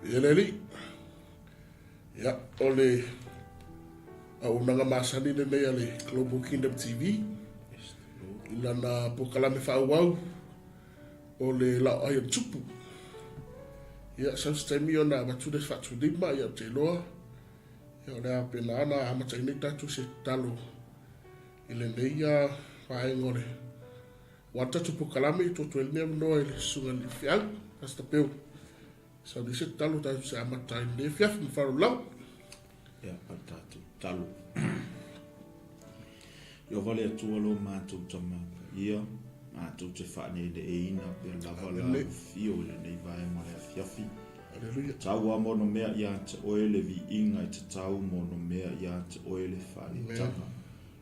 Ia le Alii. Ia, o le auaunaga masani lenei a le Global Kingdom TV i lana polokalame faaauau o le laoai o le tupu. Ia, sau se taimi ona avatu lea se faatulima, ia ou te iloa, ia o le a pena ona amataina ai tatou se tatalo i lenei vaega o le Ua tatou polokalame i tua i lenei avanoa i le Susuga i le Feau, Pastor Bill. Sau nei se tatalo tatou se amata ai lenei afiafi ma faaaloalo lava. Ia, pa le tatou tatalo. Ieova le Atua lo matou Tama Paia, matou te faaneeneeina pea lava la afio i lenei vaega o le afiafi. Aleluia. Tau a mono mea ia te oe le viiga e tatau mono mea ia te oe le faaletaga.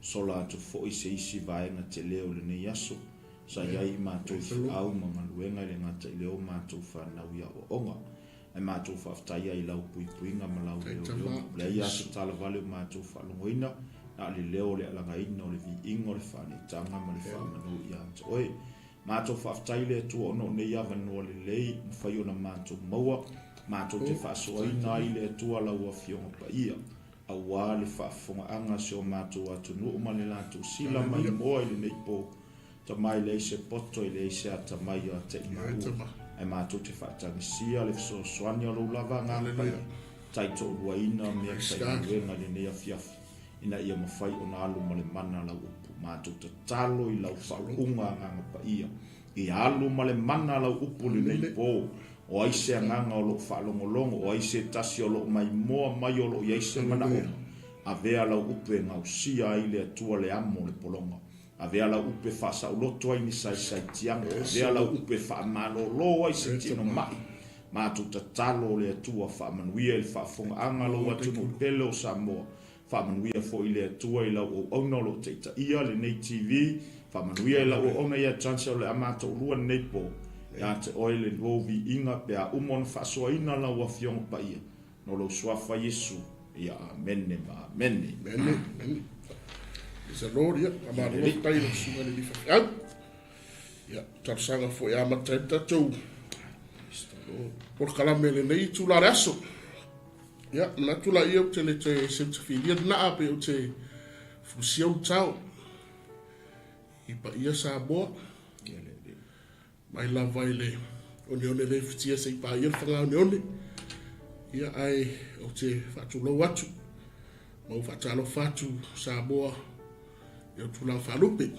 Sola atu foi se isi vaega tele o lenei aso, sa i ai i matou i feau ma galuega e le gata i leo matou fanau i aoaoga. Ae matou faafetai ai i lau puipuiga ma lau leoleo. Leai lava se tala vale o matou faalogoina, na o le leo o le alagaina o le viiga o le faaneetaga ma le faamanu ia te oe. Matou faafetai i le Atua ona o nei avanoa lelei mafai ona matou maua, matou te faasoaina ai le Atua lau Afioga Paia. Aua le faafofogaaga a si o matou atunuu ma le latou sila maimoa i lenei po, tama e leai se poto e leai se atamai ia te i maua, ae matou te faatagisia le fesoasoani o lou lava Agaga Paia, taitoaluaina mea faigaluega i lenei afiafi, ina ia mafai ona alu ma le mana lau upu. Matou tatalo i lau faauuga Agaga Paia, Ia alu ma le mana lau upu i lenei po. O ai se agaga o lo o faalogologo, o ai se tasi o lo o maimoa mai o lo o i ai se manaoga, avea lau upu e gaosia ai le Atua le amo o le pologa. Avea lau upu e faasaoloto ai ni saesaetiaga. Avea lau upu e faamalolo ai se tino ma'i. Matou tatalo o le Atua, faamanuia i le faafofogaaga a lou atunuu pele o Samoa. Faamanuia foi le Atua i lau auauna o lo o taitaia lenei TV. Faamanuia i lau auauna ia Chance o le a mataulua lenei po. Ia te oe le lou viiga pe a uma ona faasoaina lau Afioga Paia no lou Suafa Iesu. Ia Amene ma Amene. Amene, amene. Praise the Lord, ia, faamalo faafetai i lau Susuga i le Alii Faifeau. Ia, talosaga foi e amata ai le tatou polokalame i lenei itula o le aso. Ia, manatu la ia ou te le toe seuta filia le naa pe ou te fusia le tao i paia Samoa. Mai lava i le oneone le fitia se i paia le fagaoneone. Ia, ae ou te faatulou atu ma ou faatalofa atu Samoa i ou tulaga faalupe.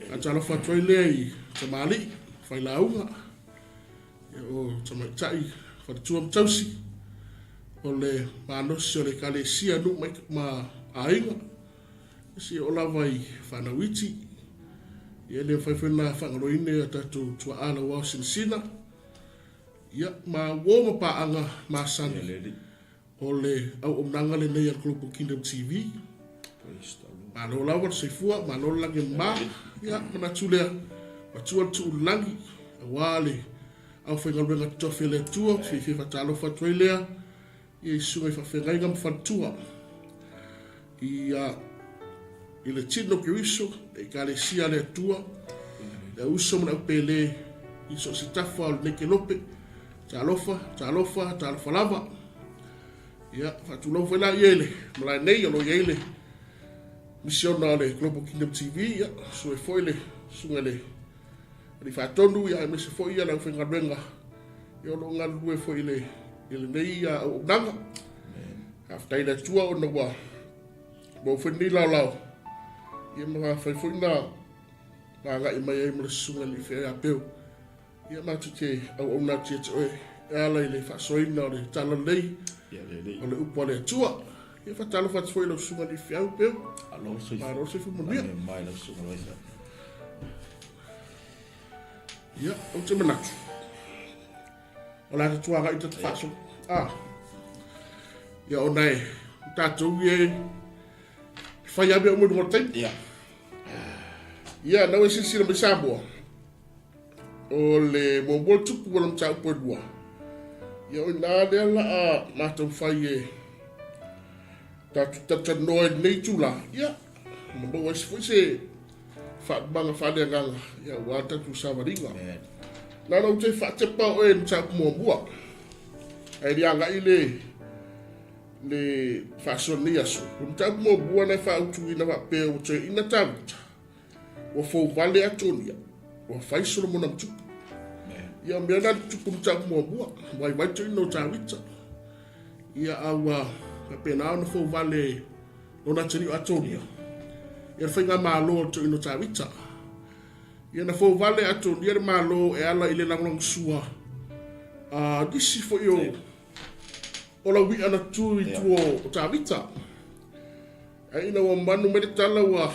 Faatalofa atu ai lea i tamalii, failauga, o tamaitai, faletua ma tausi, o le malosi o le Ekalesia, nuu ma aiga, seia oo lava i fanau iti. Ia e le mafai foi ona faagaloina i o tatou tuaa lauao sinasina, ia ma uo ma paaga masani o le auaunaga lenei a le Global Kingdom TV. Malo lava le soifua, malo le lagi e mama. Ia, manatu lea, matua le tuu i le lagi, aua le aufaigaluega totofi a le Atua, ou te fiafia faatalofa atu ai lea, ia i susuga i faafeagaiga ma faletua. Ia, i le tino o Keriso, le Ekalesia a le Atua, le au uso ma le au pele i so o se tafa o lenei kelope. Talofa, talofa, talofa lava. Ia, faatulou foi laia i le malae nei o lo o i ai le misiona o le Global Kingdom TV, ia, sue foi le susuga i le Alii Faatonu, ia, aemaise foi ia le aufaigaluega ia o lo o galulue foi i le i lenei auaunaga. Faafetai i le Atua ona ua maua foi lenei laolao, ia ma fai foi na agai mai ai ma le susuga i le Alii Feau. Ia matou te auauna atu ia te oe e ala i le faasoaina o le talalelei o le upu a le Atua. Ia faatalofa atu foi i lau susuga i le Feau Peu. Malo le soifua. Malo le soifua manuia. Mai lau susuga Loisa. Ia, ou te manatu. O le a tatou agai i tatou faasoa. Ah. Ia ona e tatou e fai lava mea uma i luga o le taimi. Ia. Ia, nau e silasila mai Samoa. O le muamua le tupu o le mataupu e lua. Ia o ina lea la a matou fai e tatou talatalanoa i lenei itula. Ia, ma maua ai foi se faalumaga faaleagaga, ia aua le tatou savaliga. Na ona ou toe faatepa oe i le mataupu muamua. Ae le agai le le faasoa lenei aso. O le mataupu muamua na e faautuina faapea ua toeaina Tavita, ua fouvale Atonia, ua fai Solomona ma tupu. Ia o mea na le tupu mataupu muamua, vaivai toeaina o Tavita. Ia a ua faapena ona fouvale lona atalii o Atonia. Ia le faigamalo o le toeaina o Tavita. Ia na fouvale Atonia le Malo e ala i le lagolagosua a nisi foi o o laui'a na tu i tua o Tavita. Ae ina ua manu mai le tala ua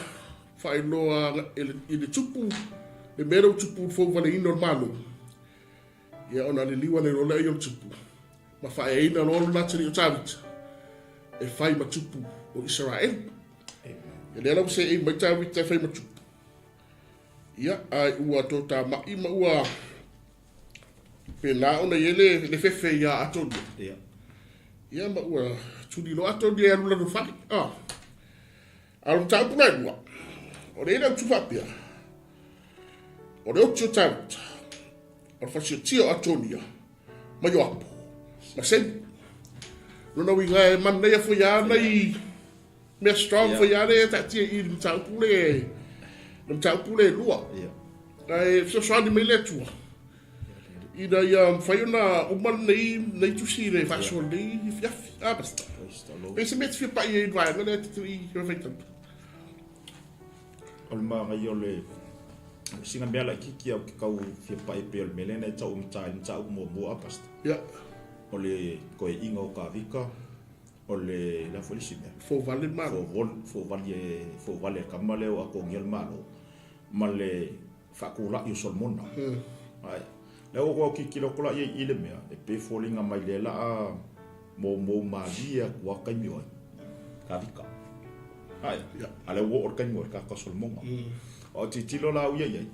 faailoa i le tupu le mea lea ua tupu i le fouvaleina o le Malo, ia ona liliu ane loa lea o le tupu ma faaeaina loa lona atalii o Tavita e fai ma tupu o Isaraelu. Ia lea la ua seei mai Tavita e fai ma tupu. Ia, ae ua totamai ma ua pena ona i ai le, le fefe iā Atonia. Ia. Ia, ma ua tuli loa Atonia e alu lana fale. Ah. A o le mataupu la e lua, o le ina utu faapea, o le oti o Tavita, o le fasiotia o Atonia, ma Ioapo, ma Semu. Lona uiga e manaia foi a nai mea strong foi a le taatia i le mataupu le le mataupu le lua. Ae fesoasoani mai le Atua ina ia mafai ona uma lenei lenei tusi le faasoa lenei afiafi. Ah, Pastor. Pe se mea te fia pai ai i le vaega lea te tui i faitau. O le magaia o le sina mea laitiiti au te tau fia pai pei o le mea lea na e tau amata ai le mataupu muamua a Pastor. O le toeaiina o Tavita. O le le a foi le isi mea? Fouvale le Malo. Fouvale, fouvale le tama lea ua atogia le Malo ma le faatulai o Solomona. Ai. Lea ua ou tilotilo atu la i ai i le mea, e pei e foliga mai lea la a moumou malie atu a taimi o ai. Tavita. Ai. A lea ua oo le taimi o le tagata o Solomona. O tilotilo la au ia i ai,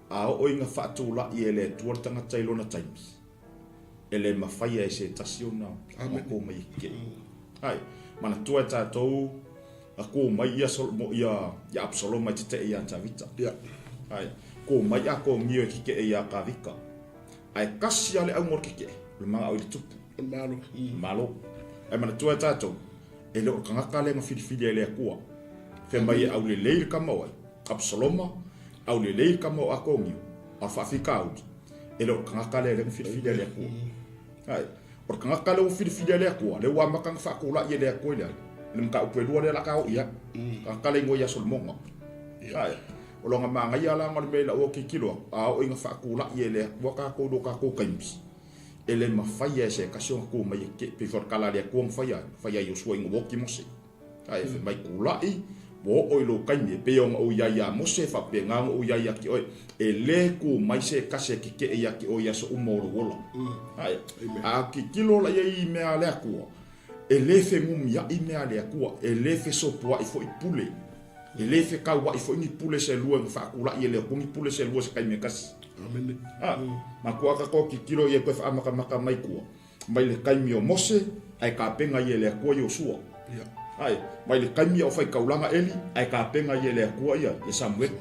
a oo ina faatulai e le Atua le tagata i lona taimi, e le mafaia e se tasi ona ko mai e kekeʻi. Ai, manatua e tatou a kō mai ia Solomo ia ia Absaloma e teteʻe iā Tavita. Ai, kō mai a kō ngio e kekeʻe iā Tavita. Ae kasi a le ʻauga o le kekeʻe, o le manaʻo i le tupu. O le Malo. Malo. Ae manatua e tatou, e le o le tagata lea na filifilia e le Atua. Fai mai e aulelei le tama o ai, Absaloma, aulelei le tama o Akonio, a o le faafitauli, e le o le tagata lea lea na filifilia e le Atua. Ai, o le tagata lea ua filifilia e le Atua, lea ua amata ona faatulai e le Atua i le ai, i le mataupu e lua lea o le a ta oo i ai. Tagata lea igoa ia Solomona. Ai, o lona manaia la o le mea i lau tilotilo atu, a oo ina faatulai e le Atua tatou i lo tatou taimi, e le mafai e se tasi ona tu mai e te, pei foi o le tala a le Atua na fai ai, fai ai Iosua ina ua oti Mose. Ae fai mai kulaʻi, ua oo i lou taimi e pei ona ou iai iā Mose, e faapena ona ou iai ia te oe, e lē kū mai se tasi e kekeʻe ia te oe i aso uma o lou ola. Ae, a tilotilo la iai i mea a le Atua, e lē fenumiaʻi mea a le Atua, e lē fesopoaʻi foi pule, e lē fekauaʻi foi ni pule se lua na faakulaʻi e le Atua ni pule se lua i se taimi e tasi. A, matua tatou tilotilo ia toe faamatamata mai tua. Mai le taimi o Mose, ae tapena ia e le Atua Iosua. Ae, mai le taimi a o faitaulaga Eli, ae tapena ia e le Atua ia, ia Samuele.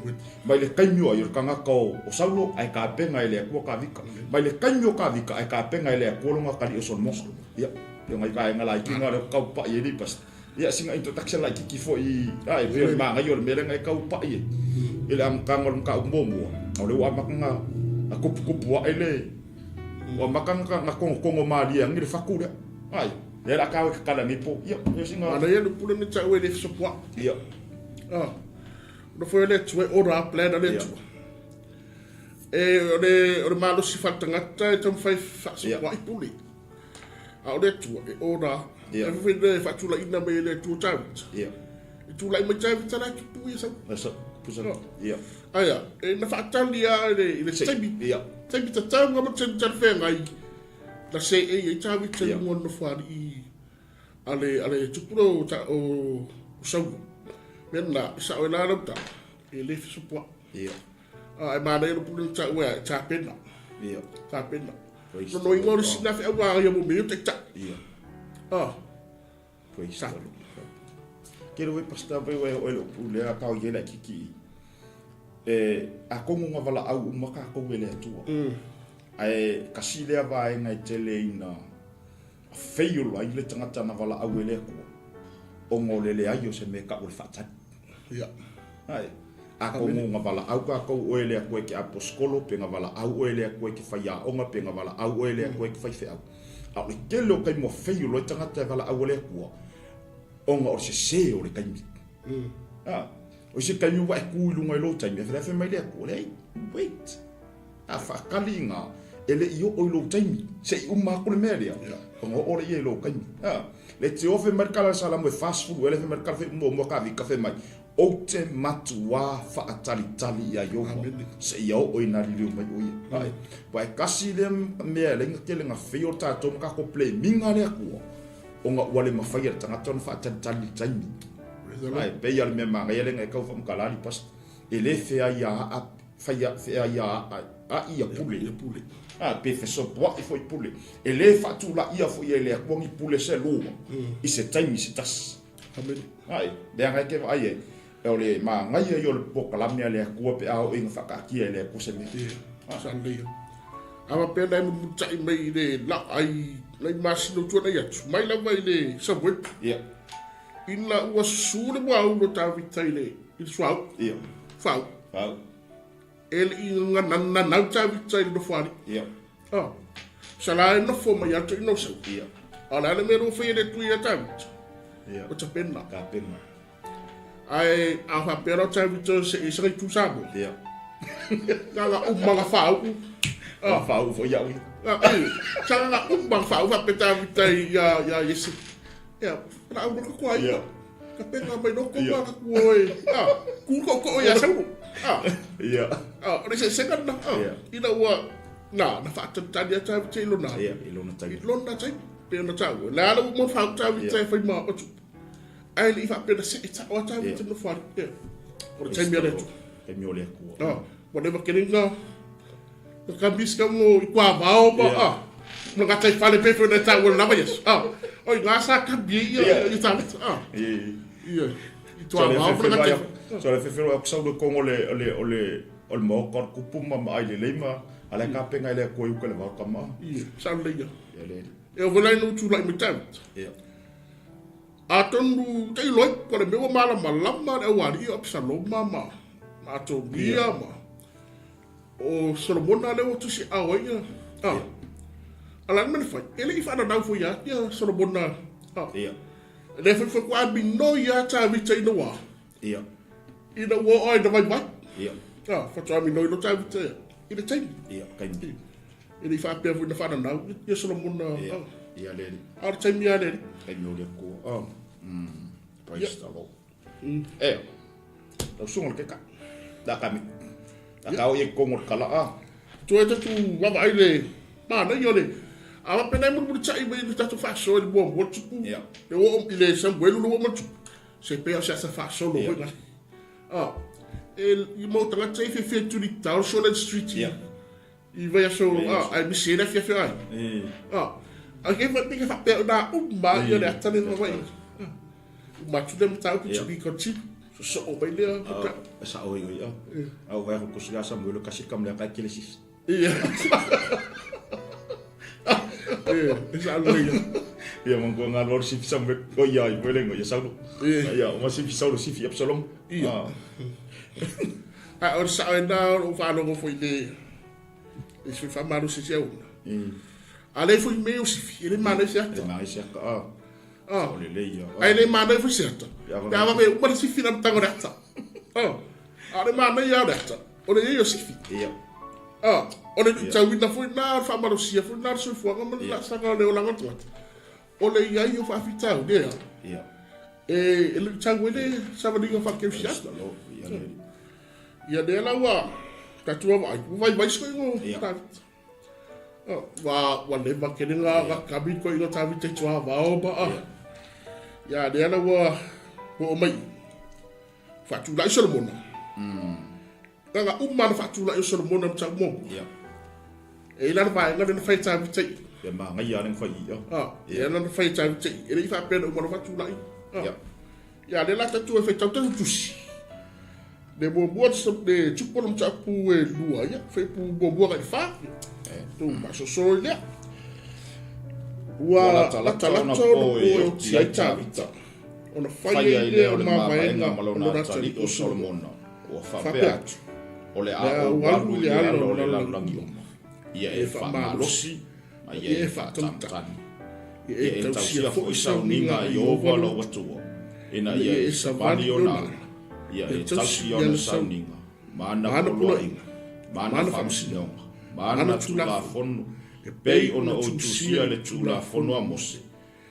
Mai le taimi o ai, o le tagata o, o Saulo, ae tapena e le Atua Tavita. Mai le taimi o Tavita, ae tapena e le Atua lona atalii o Solomona. Ia, pei o nai vaega laiti na lea ua tau pai ai le pastor. Ia, sina introduction laititi foi, ae, pei o le manaia o le mea lea na e tau pai ai. I le amataga o le mataupu muamua, o lea ua amata ona tuputupu ae le, Ua maka na togotogo malie agi le fatu lea. Ai, lea la tau e kakala nei po. Ia, ia singa. Ana ia le pule ni tau e le fesopoa. Ia. Ah. No foi le Atua e ora plan a le Atua. E o le o le malosi faaletagata e taumafai faasopoa'i pule. A o le Atua e ora. Ia. E foi le faatulaiina mai e le Atua Tavita. Ia. E tulai mai Tavita la e tupu ia sau. Sa pusa. Ia. Aia, e na faatali lava i le, i le taimi. Ia. Taimi tatau ma taimi talafeagai na seei ai Tavita i luga o le nofoalii a le, a le tupu lea o, o, o Saulo. Mea lena, e sao ai la lau tala, e le fesopoai. Ia. A, e manaia le pule na taua e tapena. Ia. Tapena. Nonoiga o le isi na feauga ia mo mea o taitai. Ia. Ah. Praise the Lord. Kere we pastor we we o le pule a kau ye la kiki. E a kongo nga wala au uma ka kou e le atua. Ae kasi lea vaenga e tele ina Feio ai le tagata na valaau e le Atua, ona o le leai o se mea e tau o le faatali. Ia. Ai. Atonu na valaau tatou oe e le Atua e te aposetolo, pe na valaau oe e le Atua e te faiaoga, pe na valaau oe e le Atua e te faifeau. A o le tele o taimi ua feio loa ai tagata e valaau e le Atua, ona o le sese o le taimi. A, o isi taimi ua e tu i luga i lou taimi, ae fai mai le Atua, leai, wait. A faatali i ina, e le i oo i lou taimi, se i uma atu le mea lea, ona oo lea i lou taimi. A, le tiofe mai le kala le Salamo e 40 ea le fai mai le kala fai muamua Kavita fai mai, Ou te matuā faatalitali iā Ieova, seia oo ina liliu mai ʻo ia. Ae, ua e kasi lea mea e leai na tele na feio le tatou ma tatou blaming-a le Atua, ona ua le mafai e le tagata ona faatalitali i le taimi. Ae, pei lava o le mea manaia lea na e tau faamatala ali pastor, e le feaia'a fai feaia'a a'i ia pule. Ia pule. A, pe fesopoa'i foi pule. E le faatula'ia foi e le Atua ni pule se lua i se taimi se tasi. Amene. Ai, leaga e te vaai ai, o le manaia ia o le polokalame a le Atua pe a oo ina faataatia e le Atua se mea. Ia, sa lelei ia. A faapea na e mulimulita'i mai i le laai nai masina ua tuanai atu, mai lava i le Samuelu. Ia. Ina ua susu le muaulu o Tavita i le i le suauu. Ia. Faau. Faau. E le i nanau Tavita i le nofoalii. Ia. Ah. Sa la e nofo mai atu i no sau. Ia. A o le a le mea ua faia e le Atua ia Tavita? Ia. O tapena. Tapena. Ae a faapea la o Tavita se i saga i tu Samoa. Ia. Nga uma nga faau. Ah. Faau foi iau. Ah, sa nga uma nga faau faapea Tavita ia ia Iese. Ia, la au ka koa ia. Ka penga mai no ko ka ku oi. Ah, ku ko ko ia sau. Ah. Ia. Ah, o le se senga na. Ah. Ina ua na na faatalitali atu ai te lona. Ia, i lona taimi. I lona taimi. Pe ona tau. Le ala ua mo whau te whai ma o tupu. Ai le i whaapena se e tau atu te no whare. Ia. O le taimi ale atu. Taimi o le Atua. Ah, whatever kere ngā ka kamis ka mo i kua vao ma ah. Ma ngā tai whare pe whai na tau o lava yes. Ah. Oi ngā sa kambi ia i tā. Ah. Ia. I tua vao ma ngā tai. So le fefelo aku sau le kongo le le le o le maoka o le kupu ma ma ai lelei ma a le kapenga i le Atua i uka le vao tama. Ia, sa lelei ia. Ia le. E o velai no tūlai me tau. Ia. Atonu, te iloi, ko le mea ua malamalama le aualii o Apisaloma ma ma Atonia ma o Solomona lea ua tusi ao ai ia. Ah. A la mea na fai, e le i whaananau foi ia ia Solomona. Ah. Ia. Le foi foi kua minoi ia Tavita i wā. Ia. Ina ua oo ai na vaivai. Ia. Ah, faatoa minoi loa Tavita ia i le taimi. Ia, taimi. E le i faapea foi na whaananau ia Solomona. Ia, Ah. ia le alii. A o le taimi lava le alii. Taimi o le Atua. Ah. Praise the Lord. E, lau susuga o le Taitai. La kami. La ka o i kongo le kala a. Toe tatu vaavaai le manaia o le a faapena e mulimulitai mai le tatou faasoa i le muamua le tupu le oo i le Samuelu le oo ma le tupu se pei o se asa faasolo foi ngale. Ah, e i mau tagata e fiafia tuli tau Shoreline Street i i vaiaso ah, ae misi ai le afiafi ai. Ah, a ke fa ke faapea na uma ia le ata le vaai. Uma atu le mataupu to be continued. Sosoo mai lea. E sao i oi a. A o vai ko sila Samuel kasi kam le kai kele sis. Ia. Ia, e sa le ia. Ia man ko ngal si Samuel o ia i wele ngo ia Saulo. Ia o ma si Saulo si Absalom. Ia. A o sa na o faalogo foi le le sui faamalosi se auna. A le foi mea o sifi, e le manaia se ata. E manaia se ata, ah. Ah. O lelei ia. Ae le manaia foi se ata. Pe a vave uma le sifi na mataga o le ata. Ah. A o le manaia o le ata, o le iai o sifi. Ia. Ah. O le luitauina foi na, o le faamalosia foi na o le soifuaga ma le laasaga o le olaga o le tagata. O le iai o faafitauli ea. Ia. E luitau ai le savaliga faakerisiano. Ia lea la ua tatou vaavaai, ua vaivai se koiga o Tavita. Ua ua leva kele nga nga kami koiga o Tavita i tuavao ma a. Ia lea la ua oo mai faatulai Solomona. Nga nga uma na faatulai o Solomona ma tau muamua. E i lana vaega lea na fai e Tavita i. Ia manaia lea na fai i. Ah, ia na fai e Tavita i. E le i faapea na uma na faatulai. Ia. Ia lea la tatou e faitau tatou tusi. Le muamua le tupu o le mataupu e lua, ia, fuaiupu muamua agai i le fa. Tou faasoso i lea. Ua latalata ona po e oti ai Tavita, ona fai ai lea o le mavaega ma lona atalii o Solomona, ua faapea atu, O le a ou alu i le ala o le lalolagi uma, ia e faamalosi, ma ia e faatagitagi. Ia e tausia foi sauniga a Ieova lou Atua, ina ia e savali ona ala, ia e tausi i ona sauniga, ma ana poloaiga, ma ana faamasinoga, ma ana tulafono, e pei ona ou tusia le Tulafono a Mose,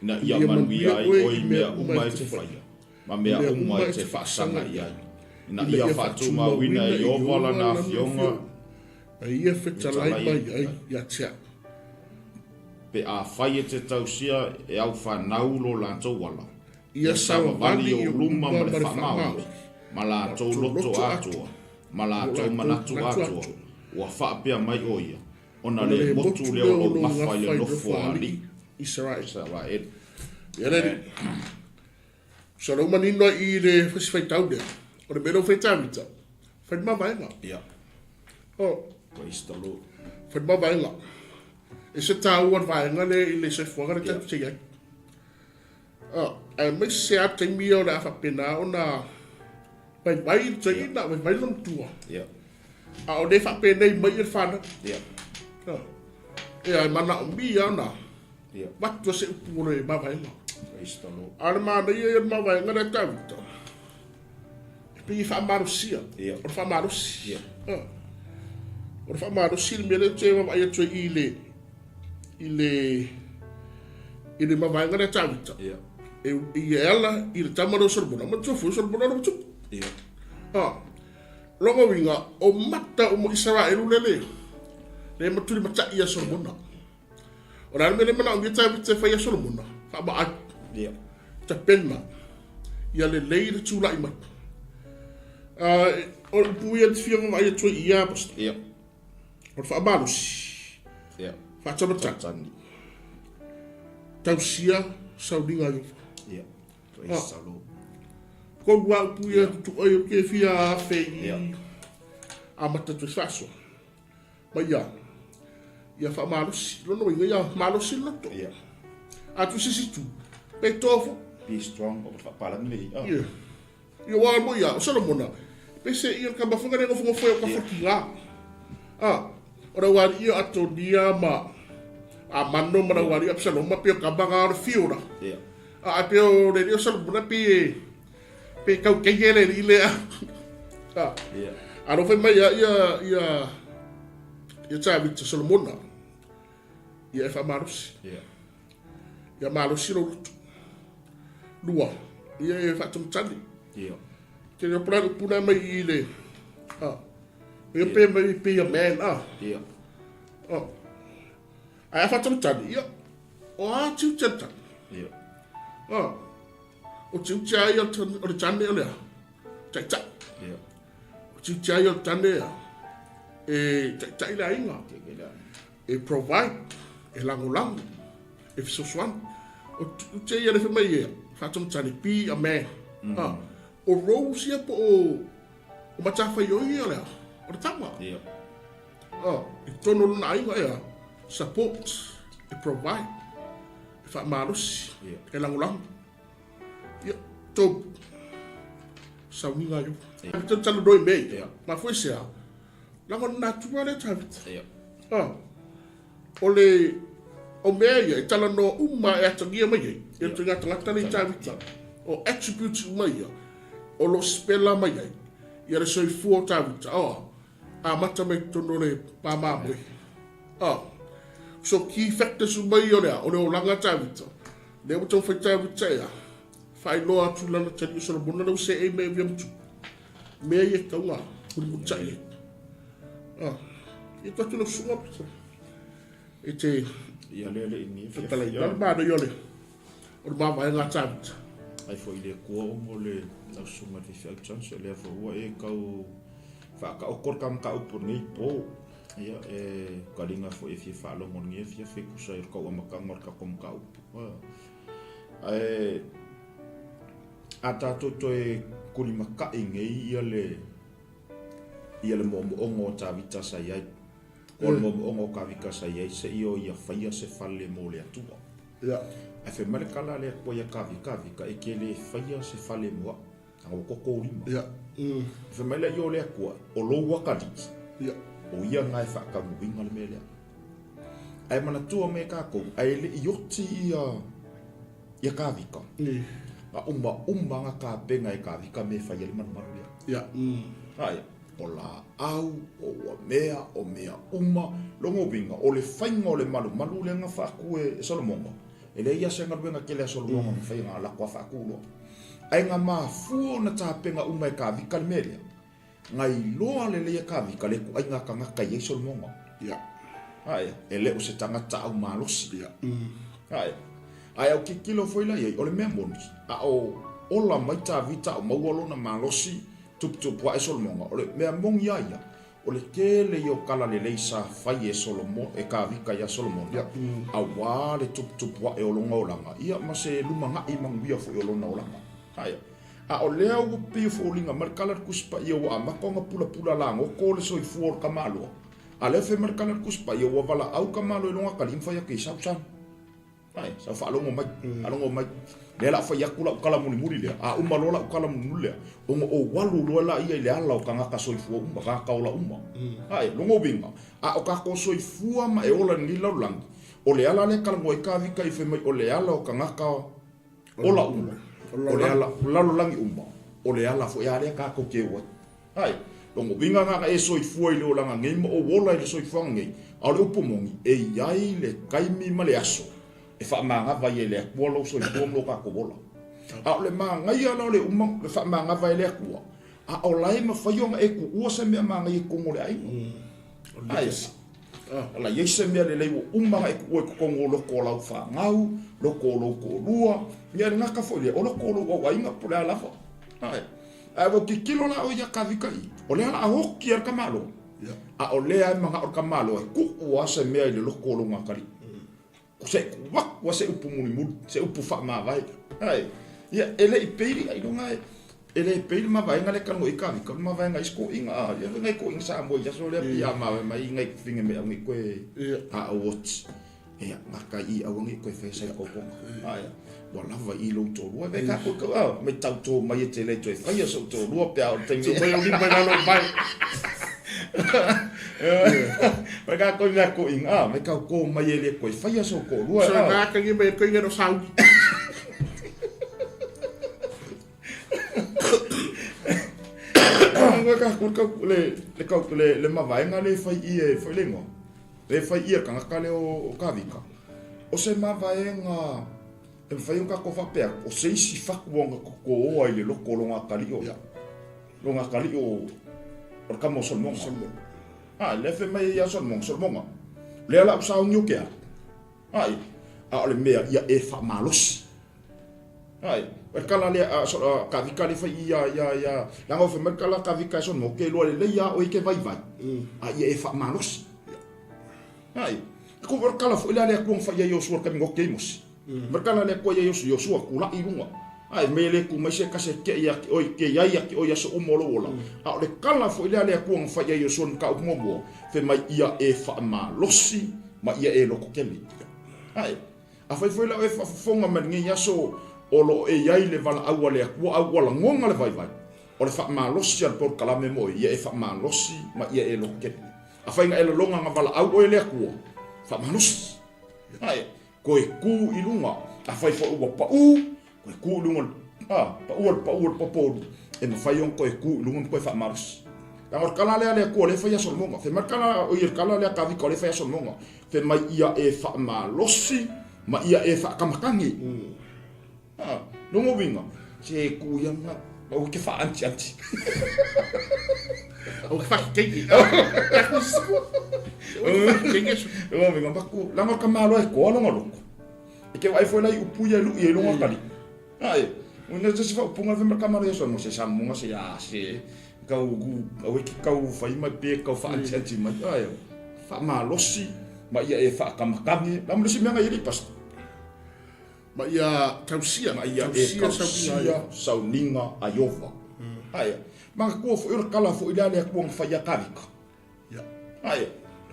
ina ia manuia ai oe i mea uma e te faia, ma mea uma e te faasaga i ai, ina ia faatumauina e Ieova lana afioga, Ma ia fetalai mai ai ia te au. Pe afai e te tausia e au fanau lo latou ala, Ia savavali i ou luma ma le faamaoni, ma latou loto atoa, ma latou manatu atoa, ua faapea mai ʻo ia, Ona le motu lea o lou gafa i le nofo a alii Isaraelu. Ia le alii. So lou manino ai i le fasi faitau lea, o le mea lea ua fai Tavita, fai le mavaega. Ia. Oh. Praise the Lord. Fai le mavaega. E se tāua le vaega lea i le soifuaga lea tatou te i ai. Oh, aemaise a taimi ia o le a faapena ona vaivai le toeaina, vaivai le matua. Yeah. A o le faapenei mai le fanau. Yeah. Oh. Ia, e manaomia ona yeah. vatu se upu o le mavaega. Praise the Lord. A o le manaia ia o le mavaega lea Tavita, e pei e faamalosia. Yeah. O le faamalosi. Yeah. Oh. O le faamalosi le mea lea ou te vaavaai atu ai i le i le i le mavaega lea Tavita. Yeah. E, i e ala i le tama lea o Solomona, manatua foi o Solomona le tupu. Yeah. Ah, lona uiga, o mata o mo Isaraelu le le, le matuli matai ia Solomona. O le a le mea le manaomia Tavita e fai ia Solomona, faamaai. Yeah. Tapena, ia lelei le tula'i mai. Ah, o le upu ia te fia vaavaai atu ai i ia, Pastor. Yeah. O le faamalosi. Yeah. Faatamatagi. Tausia sauniga a Ieova. Yeah. Praise the Lord. Tolu lava upu ia tutu'a ia ou te fia afe i amata atu ai faasoa. Ma ia, ia faamalosi. Lona uiga ia malosi le loto. Yeah. A tu se isi itu, pe toa foi. Be strong, o faapalagi le i'a. Yeah. Ia aua mo ia, o Solomona, pese ia le kama foi le nofonofo o ka fokiga. Ah, o le wari ia Atonia ma Amano ma le wari Absaloma pe o kama ga o le fiora. Yeah. Ah, pe o le rio Solomona pe pe kau kei le i le. Ah. Yeah. A ro fai mai ia ia ia ia David Solomona. Ia e whaamarosi. Yeah. Ia malosi lou loto. Lua, ia e faatamatali. Ia. Te reo pula upu na mai i le... Ah. Ia pe mai pe a man, ah. Ia. Ah. Ai a faatamatali, ia. O a tiu tia tani. Ia. Ah. O tiu tia ia o le tane o lea. Taitai. Ia. O tiu tia ia o le tane ia. E taitai le aiga. E provide, e lagolago, e fesoasoani. O te ia le fai mai ia, faatamatali, be a man. Mm. O roles ia po o, o matafaioi ia lea, o le tama. Yeah. Ah, i totonu o lona aiga ea, support, e provide, e faamalosi, yeah. e lagolago. Ia, tou sauniga ai. Yeah. Tau talanoa i mea ia. Yeah. Mafua i se a? Laga o le natura lea Tavita. Yeah. Ah. O le o mea ia e talanoa uma e atagia mai ai. E roto i ngā tangata nei Tavita. O attributes uma ia o lo spela mai ai. Ia le soifua o Tavita. Oh. Amata mai totonu o le pāmāmoe. Ah. So key factors uma ia o le a, o le olaga Tavita. Lea ua taumafai Tavita e a, faailoa atu lana tali o Solomona lea ua seei mai e via matu. Mea ia e tatau ona mulimulitai ai. Ah, ia atu atu lau susuga e te Ia lea le ini fia fetalai. fia. Na le manaia o le o le mavaega a Tavita. Ai foi le Atua ona o le lau susuga i le faifeau Johnson, lea foi ua e kau faataoto le ta mataupu i lenei po. Ia, e kaliga foi e fia faalogo i lenei afiafi e tusa ai o le tau amataga o le tatou mataupu. Ae a tatou toe tulimata'i nei ia le ia le moomooga o Tavita sa i ai. O le moomooga o Tavita sa i ai seia o ia faia se fale mo le Atua. Ia. Ae fai mai le kala a le Atua ia Kavika, Kavika, e te le faia se fale mo a'u, leaga ua toto lima. Ia. Fai mai lea o le Atua, o lou atalii, Ia. o ia na e faataunuuina le mea lea. Ae manatua mai e tatou, ae le i oti ia ia Kavika, na umauma na tapena e Kavika mea e fai ai le malumalu lea. Ia. Ae, o laau, o ua mea, o mea uma, lona uiga, o le faiga o le malumalu lea na faatu e Solomona, e leai lava se galuega tele a Solomona na faia na lako lava faatu loa. Ae na mafua ona tapena uma e Kavika le mea lea, na iloa lelei e Kavika le ituaiga tagata e i ai Solomona. Ia. Ae, e le o se tagata aumalosi. Ia. Ae, ae au tilotilo foi la i ai, o le mea moni, a o ola mai Tavita a o maua lona malosi, tuputupu ae Solomona, o le mea moni lava ia, o le tele ia o tala lelei sa fai e Solomona, e Kavika ia Solomona, aua le tuputupu ae o lona olaga, ia ma se lumanai manuia foi o lona olaga. Ae, a o lea ua pei e foliga mai le tala a le Tusi Paia ua amata ona pulapula lagoto le soifua o le tamaloa, a lea fai mai le tala a le Tusi Paia ua valaau tamaloa i lona atalii ma fai atu i ai, Sau, sau. Ai, sau faalogo mai, faalogo mai. Lea la fai atu lau tala mulimuli lea, a uma loa lau tala mulimuli lea, ona ou alu loa lea i le ala o tagata soifua uma, tagata ola uma. Ai, lona uiga, a o tatou soifua ma e ola i lenei lalolagi, o le ala lea e talanoa ai Kavika i fai mai o le ala o tagata ola uma, o le ala lalolagi uma, o le ala foi a lea tatou te o ai. Ai, lona uiga na ona e soifua i le olaga nei ma ou ola i le soifuaga nei, a o le upu moni, e i ai le taimi ma le aso e faamagava ai e le Atua lou soifua ma lo tatou ola. A o le manaia la o le uma le faamagava e le Atua, a o la e mafai ona e tuua se mea manaia i totonu o le aiga. Ai, ala i ai se mea lelei ua uma ona e tuua i totonu o loko o lau fanau, loko o lou toalua, ia le gata foi lea, o loko o lou auaiga po o le a lava. Ai. Ae ua tilotilo la ʻoe iā Kavika i, o lea o le a oti a le tamaloa, a o lea e manaʻo le tamaloa e kuʻu a se mea i le loko o lona atalii. Se i kuʻu aku a se upu mulimuli, se upu faamavae. Ae, ia, e le i pei ailoga e, e le pei le mavaega lea e talanoa i ai Kavika, o le mavaega a isi toeaiina, a, ia nai toeaiina Samoa i aso lea pei a mavae mai nai fafine mai au nei koe a o oti. Ia, gata i aua nei toe faia sai kokoga. Ae, ua lava i lou toalua. Ve ka koe kau, ah, mai tau tō mai e te lei toe faia sou toalua pe a o le taimi. Tū mai au lima i lalo o mai. Mai ka koe mea ko inga, ah, mai kau tō mai e le koe faia sou toalua. So nā kangi mai e koe ngero sauni. Koe ka koe kau le le kau le le mavaenga le fai i e fai le ingoa. E fai ʻia kanaka lea o Kavika, o se mavaega e mafai ona kākou faapea atu, o se isi fatu ona tōa i le loko o lona atalii o, lona atalii o, o le tama o Solomona. Solomona. A, lea fai mai ai ia Solomona, Solomona, lea la u sauni o ke alu. Ai, a o le mea ia e faamalosi. Ai, o le kala lea a so a Kavika le fai ia ia ia leaga o fai mai le kala a Kavika e Solomona, ke iloa lelei a oe ke vaivai, a ia e faamalosi. Ai, ko o le kala foi lea le Atua na fai ai Iosua i le taimi na oti ai Mose. Ma le kala a le Atua ia Iosua, Iosua tula'i i luga. Ai, mea e le tu mai se tasi e te'i ia te oe, te i ai ia te oe i aso uma o lou ola. A o le kala foi lea a le Atua na fai ai Iosua i le mataupu muamua, fai mai ia e faamalosi ma ia e lototele. Ai, Afai foi la oe faafofoga mai lenei aso o lo o e i ai le valaau a le Atua a ua lagona le vaivai, o le faamalosi a le polokalame mo oe, ia e faamalosi ma ia e lototele. Afai na e lagona na valaau oe e le Atua, faamalosi. Ae, toe tu i luga. Afai foi ua pau, toe tu i luga, a, pau le pau o le popolu, e mafai ona toe tu i luga ma toe faamalosi. Leaga o le tala lea a le Atua o lea e fai ia Solomona. Fai mai le tala, oi le tala lea a Kavika o lea e fai ia Solomona. Fai mai ia e faamalosi ma ia e faakamatagi. A, lona uiga, se ku ia nga, aua ke faantianti. Aua ke fakekeiki. Lona uiga, maku, leaga o le tamaloa e toa lona loto. E ke vaai foi la i upu ia e lui ai lona atalii. Ae, o se isi faaupuga fai mai le tamaloa ia Solomona, se Solomona se a se Kau aua e ke kau fai mai pe kau faantianti mai. Ae, faamalosi ma ia e faakamakame. La mo le isi mea na i ai le pastor. Ma ia tausia. Ma ia e tausia sauniga a Ieova. Ae, manatua foi o le kala foi lea a le Atua na fai ia Kavika. Ae,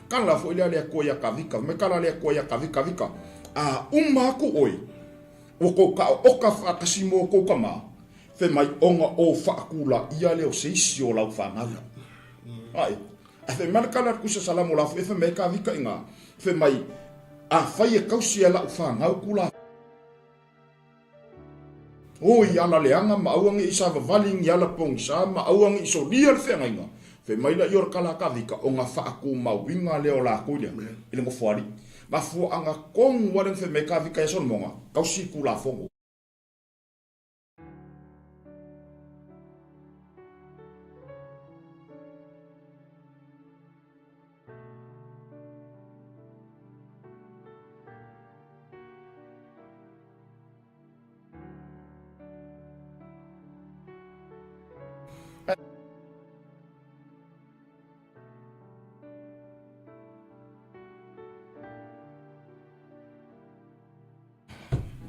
kala foi lea a le Atua ia Kavika. Fai mai kala a le Atua ia Kavika, Kavika. A uma aku ʻoe, ua kou kaʻoʻoka faʻatasi mo kou kamā, fai mai ona ou faʻakūlā ʻia lea o se isi o lau fanau. Ae, ae fai mai le kala atu i se Salamo la foi fai mai e Kavika i gā, fai mai, Afai e kausi e laʻu fanau ku la. O i ala leaga ma aua ne i savavali ni ala pogisa ma aua ne i solia le feagaiga, fai mai la i o le kala a Kavika, o na faatumauina lea o lakou lea i le nofoalii. Mafuaaga tonu lava lea na fai mai ai Kavika ia Solomona, kausi i Tulafono.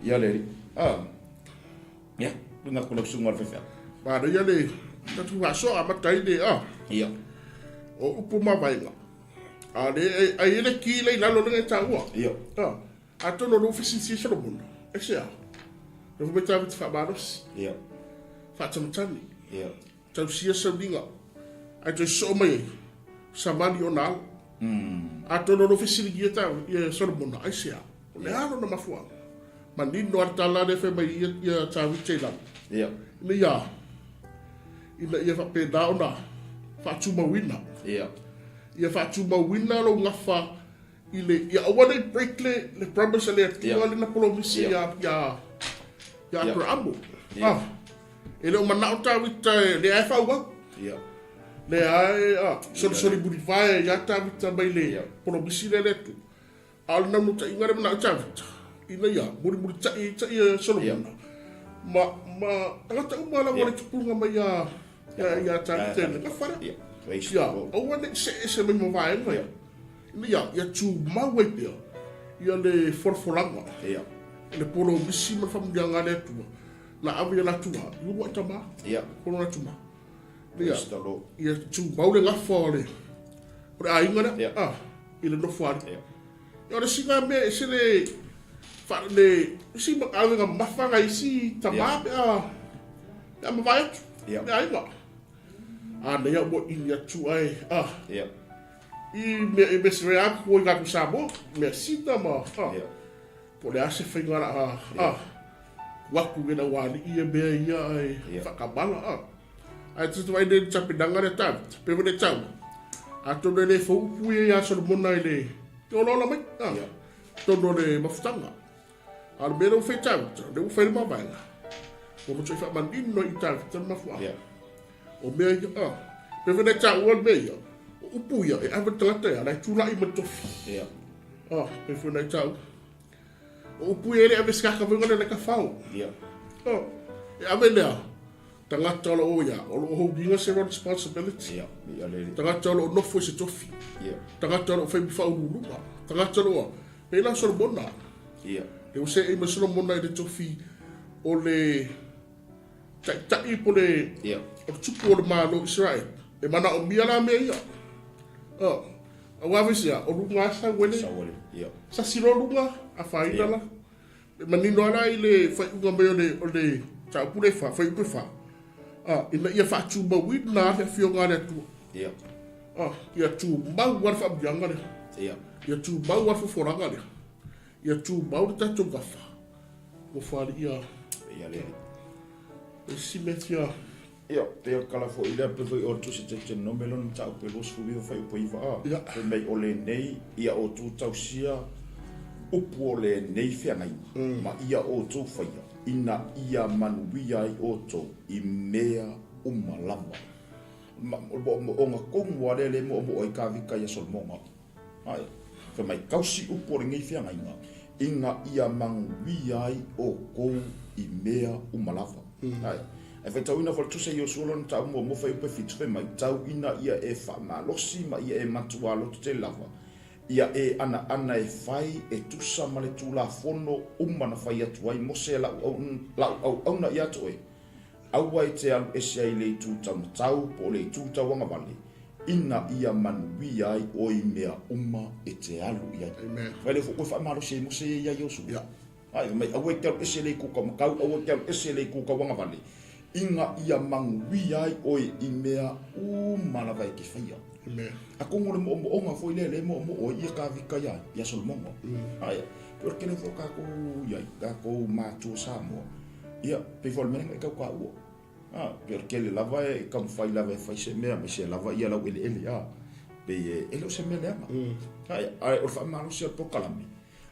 Ia le alii. Ah. Ia, luga atu lau susuga o le faifeau. Manaia le tatou faasoa amata ai le ah. Ia. O upu ma vaega. A le ai le ki le i lalo le ngai taua. Ia. Ah. Atonu o lou fesili Solomona, e se a? Le fai mai Tavita faamalosi. Ia. Faatamatani. Ia. Tausia sauliga. Ae toe sosoo mai ai, savali ona alo. Atonu o lou fesiligia ia Solomona, ai se a? O le a lona mafuaaga? Manino lava le tala lea fai mai ia Tavita i lalo. Ia. Ina ia, ina ia faapena ona faatumauina. Ia. Ia faatumauina lou gafa i le, ia aua ne i break le, le promise a le Atua lena polomisi ia, ia, ia Aperamo. Ah, e le o manao Tavita e, lea e faaauau. Lea e, ah, solisoli mulivae ia Tavita mai le polomisi lea le Atua. A o le naunautaiga le manao Tavita, ina ia mulimulitai tai e Solomona. Ma, ma tagata uma lava le tupuga mai ia, ia, ia Tavita i le gafa lea. Ia, aua ne i see ese mai ma vaega ia. Ina ia, ia tumau ai pea ia le folafolaga. Ia. Le polomisi ma le faamanuiaga a le Atua, na ave ia latou a, i uluai tama. Ia. Kono latou ma. Ia, ia tumau le gafa o le, o le aiga lea. Ia. Ah, i le nofoalii. Ia. Ia, o le sina mea e ese le, fa, le, isi avega mamafa nai isi tama pe a, pe a mavae atu. Ia. Le aiga. A nei au ua ʻimi atu ai, ah. Ia. I mea e mea a ko i ngā Samoa, mea sina ma, ah. Ia. Po le a se faiga la, ah, ah. Waku me na wāli'i e mea ia ai Ia. whakamala, ah. Ai te tuai nei tapenaga le tau, pe wene tau. A tonu e le fou upu ia ia Solomona i le te olaola mai, ah. Ia. Tonu o le mafutaga. A o le mea lea ua fai tau, lea ua fai le mavaega. Ua matuai faamanino i Tavita le mafuaaga. Ia. O mea ia, ah, pe wena taua le mea ia, o upu ia, e ave le tagata ia, la e tulai ma le tofi. Ia. Ah, pe wena taua. O upu ia e le ave se kakawega lea le ka fao. Ia. Oh, e ave lea, tagata o lo o ia, o lo o holdinga se responsibility. Ia, ia le. Tagata o lo o nofo i se tofi. Ia. Tagata o lo o fai ma faauluuluga. Tagata o lo o, pei la Solomona. Ia. E ua seei ma Solomona i le tofi o le taitai po le, Ia. o le tupu o le Malo o Israel. E manaomia la mea ia. Oh, aua foi sea, o luga a sau ele. Sau ele. Ia. Sasi loa luga, afaina Ia. la. E manino lava la i le faaiuga mai o le, o le mataupu lea e fa, fuaiupu e fa. Ah, ina ia faatumauina lava le afioga a le Atua. Ia. Ah, ia tumau lava le faamanuiaga lea. Ia. Ia tumau lava le fofolaga lea. Ia tumau le tatou gafa. Ua faliia. Ia le. E isi mea fia. Ia, pei o le tala foi lea, pei foi o le Tusi Deuteronome lona mataupu e 29 fuaiupu e 9 a. Ia. Fai mai o lenei ia outou tausia upu o lenei feagaiga, ma ia outou faia, ina ia manuia ai outou i mea uma lava. Ma, o le moomooga tonu lava lea lea e moomoo ai Kavika ia Solomona. Ae, fai mai, tausi upu o lenei feagaiga, ina ia manuia ai outou i mea uma lava. Ae, ae faitauina foi le Tusi a Iosua lona mataupu muamua fuaiupu e fitu, fai mai, tau ina ia e faamalosi ma ia e matua lototele lava, ia e anaana e fai e tusa ma le Tulafono uma na fai atu ai Mose lau auauna ia te oe, Aua e te alu ese ai i le itu taumatau po o le itu tauagavale, Ina ia manuia ai oe i mea uma e te alu i ai. Amen. Vai le fo koe faamalosi ai Mose ia ia Iosua. Yeah. Ai, fai mai, aua e te alu ese le i kou kamakau, aua e te alu ese le i kou kauagavale. Ina ia manuia ai oe i mea uma lava e te faia. Amen. Atonu o le moomooga foi lea lea e moomoo ai ia Kavika ia ia Solomoga. Ai, pei o le tele foi o tatou i ai, tatou matua Samoa. Ia, pei foi o le mea lea na e tau taua. A, pei o le tele lava e taumafai lava e fai se mea, aemaise lava ia laueleele, a, pei e, e le o se mea leaga. Ai, ae o le faamalosi o le polokalame,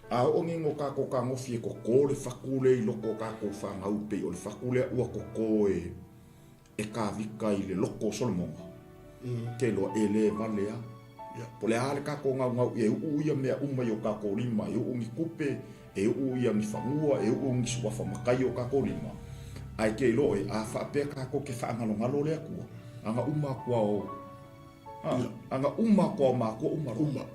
a oo nei no tatou tagofi e toto le fatu lea i loko o tatou fanau pei o le fatu lea ua toto e, e Kavika i le loko o Solomoga, te iloa e le vale a. Po o le a le tatou gaugau e uu ia mea uma i o tatou lima, e uu ni tupe, e uu ia ni fanua, e uu ni suafa matai i o tatou lima, ae te iloa oe, a faapea tatou te faagalogalo le Atua, ana uma atu a o, a, ana uma atu a o matua uma loa. Uma.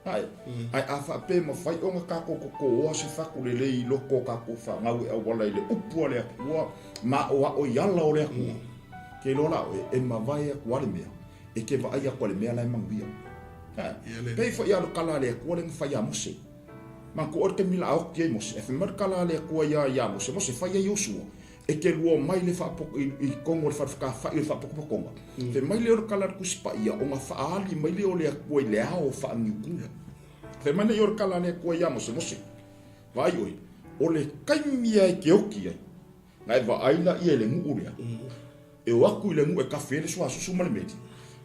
Ae, ae a faapea e mafai ona tatou totooa se fatu lelei i loko o tatou fanau e auala i le upu a le Atua ma aoao i ala o le Atua, ke iloa la oe, e mavae atu a le mea, e te vaai atu a le mea la e manuia. Ae, pei foi a o le kala a le Atua lea na fai ia Mose. Manatua oe le taimi la a oti ai Mose, ae fai mai le kala a le Atua ia ia Mose, Mose fai ai Iosua. E te lua mai le faapo, i, i tonu o le fale fakafa'i o le faapotopotoga. Fai mai lea o le kala a le Tusi Paia, ona faaali mai lea o le Atua i le ao faaniuku. Fai mai lea o le kala a le Atua ia Mose, Mose, vaai oe, o le taimi lava e te oti ai, na e vaai laia i le nuu lea, e o atu i le nuu e kafe ai le suasusu ma le meli,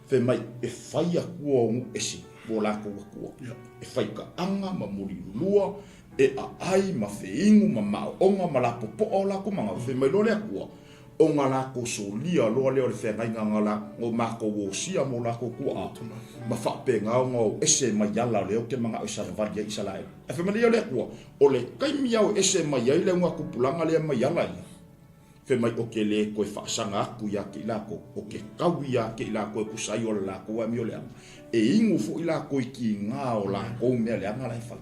fai mai, e fai atua o nuu ese mo latou atua. E fai kaaga ma mulilulua, e aai ma feinu ma maoonga ma lapopoa o lakou magao, fai mai loa le Atua, ona lakou solia loa lea o le feagaiga na la, o makou osia mo lakou tuaa, ma faapena ona o ese mai ala o lea ou te manao e savavali ai Isalaela. Ae fai mai lea o le Atua, o le taimi ao ese mai ai le augatupulaga lea mai ala ia, fai mai o ke le toe faasaga atu ia te i lakou, o ke kau ia te i lakou e tusa ai o le lakou amioleaga, e inu foi lakou i kiga o lakou mea leaga la e fai.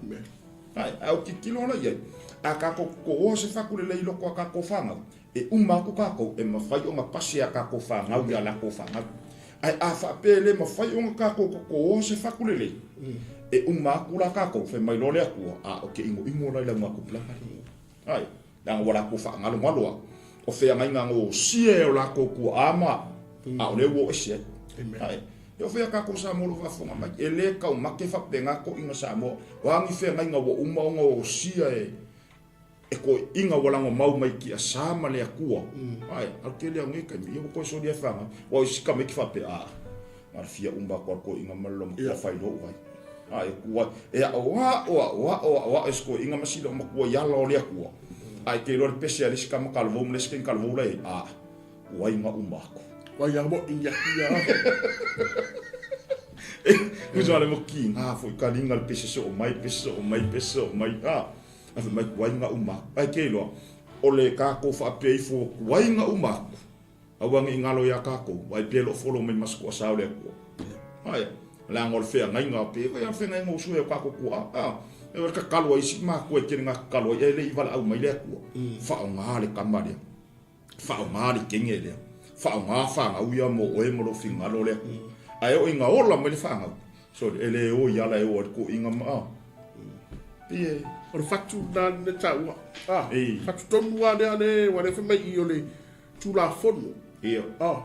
Ae, a o tilotilo la i ai, a tatou totooa se fatu lelei i loko a tatou fanau, e uma atu tatou, e mafai ona pasi a tatou fanau i a latou fanau. Ae a faapea e le mafai ona tatou totooa se fatu lelei, e uma atu la tatou, fai mai loa le Atua, a o ke inoino la i lau gatupulaga lea. Ae, leaga ua latou faagalogalo a, o feagaiga na osia e o latou tuaa ma, a o lea ua o ese ai. Ae, e o fea tatou Samoa o lo o faafofoga mai, e le taumate faapena toʻiga Samoa, o a ni feagaiga ua uma ona osia e, e toeʻiga ua lagomau mai tiasa ma le Atua. Ae, alu tele au nei taimi, ia ua toe solia e fanau. Ua o isi tamaiti faapea, a, na o le fia uma atu a le toeʻiga ma le loma matua fai loa ou ai. Ae, tu ai, e aʻoaʻo, aʻoaʻo, aʻoaʻo e si toeʻiga ma sila o matua i ala o le Atua. Ae te iloa le pese a le isi tama talavou ma le isi keni talavou la i ai, a, ua iga uma atu. Ua ia mo ia ia. Usa le mo kiga foi kaliga le pese soo mai, pese soo mai, pese soo mai, a. Ae fai mai ua iga uma atu. Ae te iloa, o le tatou faapea ifo ua iga uma atu, aua ne i galo ia tatou, ai pe lo folo mai ma se toasā o le Atua. Ae, leaga o le feagaiga, pe fai lava le feagaiga o sue o tatou tuaa, a, e o le tatalo a isi matua e tele na tatalo ai, ae le i valaau mai le Atua. Faaaoga le tama lea, faaaoga le teine lea, faaaoga fanau ia mo oe ma lou finagalo o le Atua. Ae oo ina ola mai le fanau, sorry, e le o i ala e o ai le toeaina ma, a, pei e... O le fatu lena le taua. A, fatu tonu lava lea le, ua le fai mai i o le Tulafono. Ia. A,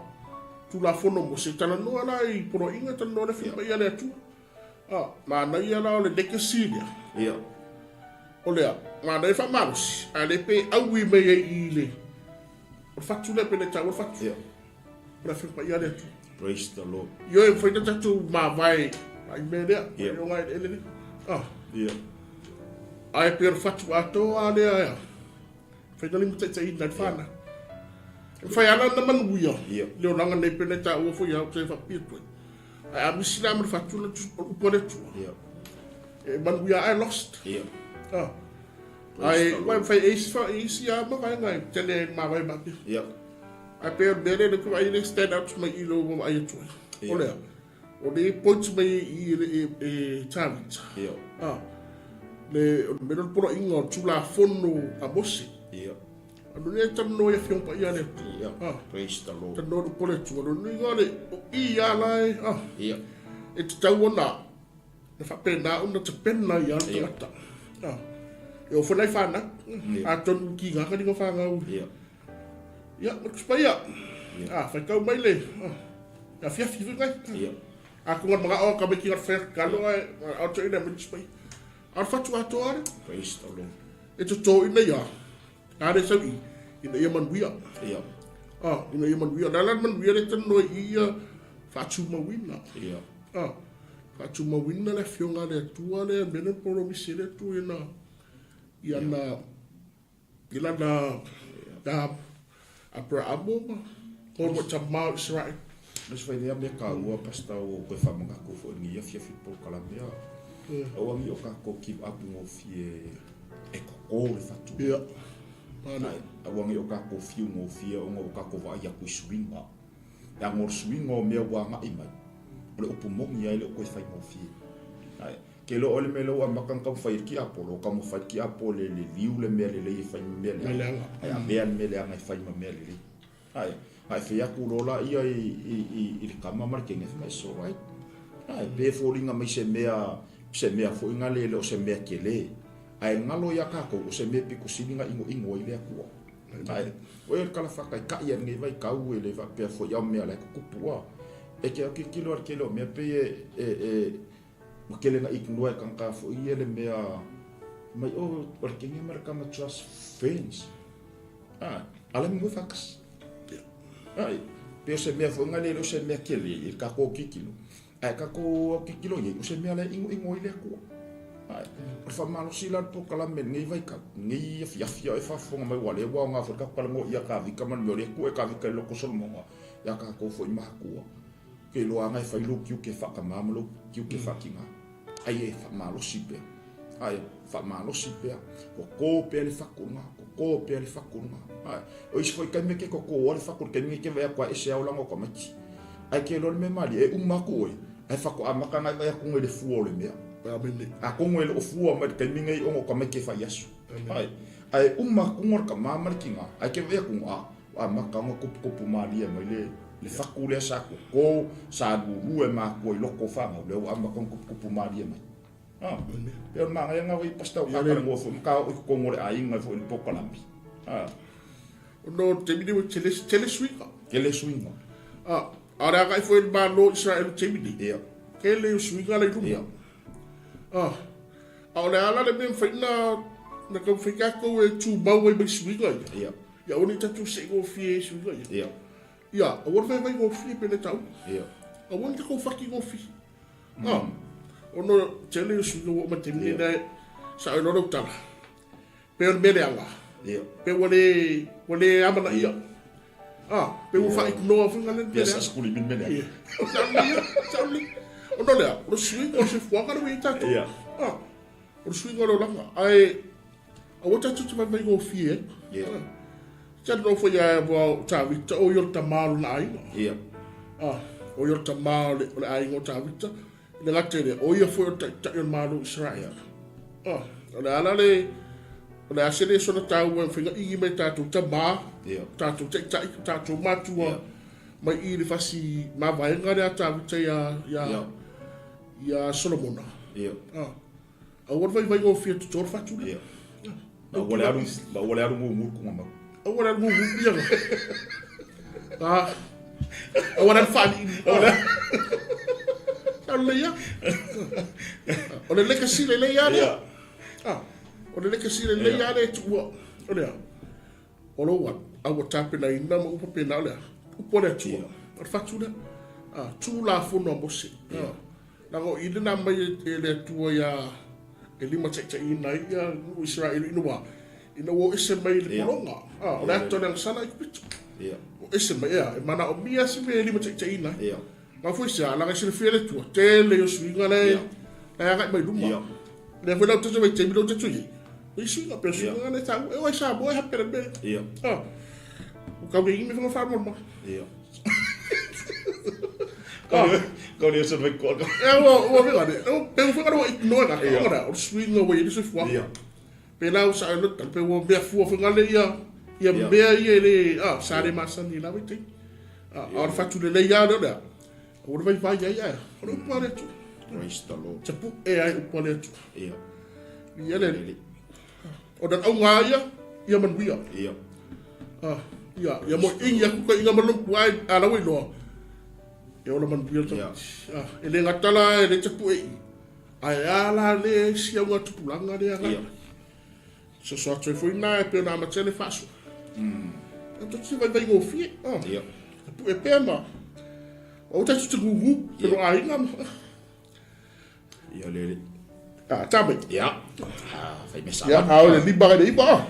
Tulafono mo se talanoa la i poloaiga talanoa le fai mai a le Atua. A, manaia la o le legacy lea. Ia. O lea, manaia faamalosi, a le pe aui mai ai i le, o le fatu lea pe le taua le fatu. Ia. O le fai mai a le Atua. Praise the Lord. Ioe, mafai na tatou mavae ai mea lea, Ia. mai o ngai ele lea. A. Ia. Ae pe o le fatu atoa lea ea. Fai na limataitaiina i le whanau. E whai ana na manuia, le olaga nei pene taua foi au te whapia atu ai. Ae a misi la ma le whatu le upu a le Atua. E manuia ae lost. Ah. Ae wai whai e isi wha e isi a ma vaenga e tele e mawai ma pia. Ae pe o le mea lea le kua ai le stand out mai i lo wa ai atu ai. O lea. O le points mai i le e, e Tavita. Ah. Le o le mea le poloaiga o Tulafono a Mose. Lona uiga e talanoa i Afioga Paia a le Atua. Ia. Praise the Lord. Talanoa i le upu a le Atua. Lona uiga o le o i lava la e, Ia. E tatau ona na faapena ona tapena ia le tagata. E oo foi la i fanau. Atonu ua kiga ka liga fanau. Ia. Ia, ma Tusi Paia. Faitau mai le afiafi foi ngai. Ia. A ko ngā mga o ka mai ki ngā whea kalo ai, au te ina mai Tusi Paia. A o le fatu atoa le. Praise the Lord. E toto ina ia, a le sau i, ina ia manuia. Ia. Ah, ina ia manuia. La la manuia le tano i ia faatumauina. Ia. Ah, faatumauina le afioga a le Atua le mea lea na polomisi ai le Atua ina i ana i lana ia Aperahamo ma ona tama o Iseraele. Ma se fai lea mea taua Pastor ua ou toe faamanatu foi i lenei afiafi polokalame a aua nei o tatou give up gofie e toto le fatu. Ia. Ai, aua nei o tatou fiu gofie ona ua tatou vaai atu i suiga. Leaga o le suiga o mea ua agai mai, o le upu moni lava e le o toe faigofie. Ai, ke iloa oe le mea lea ua amata ona taumafai ai le tiapolo, ua taumafai le tiapolo e liliu le mea lelei e fai ma mea leaga, ae avea le mea leaga e fai ma mea lelei. Ai, a e fai atu loa laia i le tama ma le teine, fai mai, it's alright. Ai, pe foliga mai se mea, se mea foi nale e le o se mea tele. Ae galo ia tatou, o se mea pito sili na inoino ai le Atua. Ae, o le tala faataitai a lenei vaitau e le faapea foi a o mea la e tutupu a. E te autitilo a le tele o mea pei e, e, e ua tele na ignore e tagata foi ia le mea mai o, o le teine ma le tama just friends. A, ala mi faakasi. Ai, pe o se mea foi nale le o se mea tele i le tatou autitilo. Ae tatou autitilo i ai, o se mea la e inoino ai le Atua. Ai, o le faamalosi la le polokalame i lenei vaitau, lenei afiafi a o e faafofoga mai, ua lea ua aoga foi le tatou talanoa ia Kavika ma le mea o lea e tuu e Kavika i loko Solomona, ia tatou foi matua. Ke iloa lava e fai lou tiute faatamā ma lou tiute faatinā. Ai e faamalosi pea. Ai, faamalosi pea. Totō pea le fatu lena, totō pea le fatu lena. Ai, o isi foi taimi e ke totō a le fatu, le taimi e ke vaai atu a ese ao lana o tamaiti. Ae ke iloa le mea malie, e uma atu oe, ae faatoa amata ona e vaai atu i le fua o le mea. Atonu e le o fua mai le taimi nei ona o tamaiti e fai aso. Ai, ae uma atu le tama ma le tina, ae ke vaai atu, a, ua amata ona tuputupu malie mai le le fatu lea sa totō, sa lulu e matua i loko o fanau, lea ua amata ona tuputupu malie mai. Ah, pei o le manaia lena ua i pastor o talanoa foi ma ka oo i totonu o le aiga foi i le polokalame. Ah. Ona o le taimi nei ua tele, tele suiga. Tele suiga. Ah, a o le agai foi i le Malo o Israel i le taimi nei. Ia. Tele o suiga la i luma. Ia. Ah, a o le a la le mea e mafai ona na taumafai tatou e tumau ai mai suiga ia. Ia. Ia aua ne i tatou seigofie i suiga ia. Ia. Ia, aua le vaivai gofie pe le tau. Ia. Aua ne tatou fati gofie. Ah, ona tele o suiga ua oo mai taimi nei na sao ai loa lau tala. Pe o le mea leaga. Ia. Pe ua le ua le amanaia. Ah, pe ua faaignoa foi ngale mea leaga. Sa skuli mea leaga. Ia. Sao lelei ia, sao lelei. Ona o lea, o le suiga o le soifuaga lea ua i ai tatou. Ia. Ah, o le suiga o le olaga. Ae aua tatou te vaivaigofie ai. Ia. Talanoa foi ia o Tavita, o ia o le tama o lona aiga. Ia. Ah, o ia o le tama o le, o le aiga o Tavita. I le gata i lea, o ia foi o le taitai o le Malo o Israel. Ah, o le ala le, o le a se le sona taua e mafai ona igi mai tatou tama, Ia. tatou taitai, tatou matua, Ia. mai i le fasi mavaega lea a Tavita ia, ia, Ia. ia Solomona. Ia. Ah, aua le vaivaigofie toto le fatu lea. Ia. Ma ua le alu, ma ua le alu gugu i kuga mau. Aua le alu gugu ia. Ah. Aua le alu faaliili. Aua le. Alu le ia. O le legacy lelei lava lea. Ah. O le legacy lelei lava lea e tuua. O lea. O lou alu, a ua tapenaina ma upu faapena o le a? Upu a le Atua. O le fatu lea. A, Tulafono a Mose. A, leaga o i lena mai e le Atua ia e limataitaiina ai ia nuu Iseraeli ina ua ina ua o ese mai i le pologa. A, o le ata o le agasala Aikupito. O ese mai, ea, e manaomia se mea e limataitaiina ai. Na foi se a, leaga e silafia e le Atua, tele ia o suiga la e la e agai mai luma. Lea foi la ua tatou vaitaimi lea ua tatou i ai, o isi suiga, pei o suiga na e taua, e oo lava i Samoa e hape le mea. Ah, ua kau nei imi fanga faamalamalama. Kau nei sa vai koa. E ua ua vega ne. Pe ua fanga ua ignore ka. Ora, o le suiga ua i ai le soifuaga. Pe la ua sa ai le tala, pe ua mea fua fanga le ia. Ia mea ia e le, a, sa le masani i la vaitaimi. A, a o le fatu lelei lava lea o le a, aua le vaivai ai ae, o le upu a le Atua. Praise the Lord. Tapu'e ai upu a le Atua. Ia. Ia le Alii. O na auga ia, ia manuia. Ia. Ah, ia, ia mo ingi aku ka inga malo ku ai ala wai loa. E ola manuia le tamaiti. Ah, e le gatala e le tapu'e i. Ae a la le si auga tupulaga le agai. Ia. Soso atu ai foi na e pei ona amatia le faasoa. E to te vaivai gofie. Ah. Ia. Tapu'e pea ma o tatou te gugu te no aiga ma. Ia le le. Ah, tame. Ia. Ah, fai me sa. Ia, a o le lima le iva.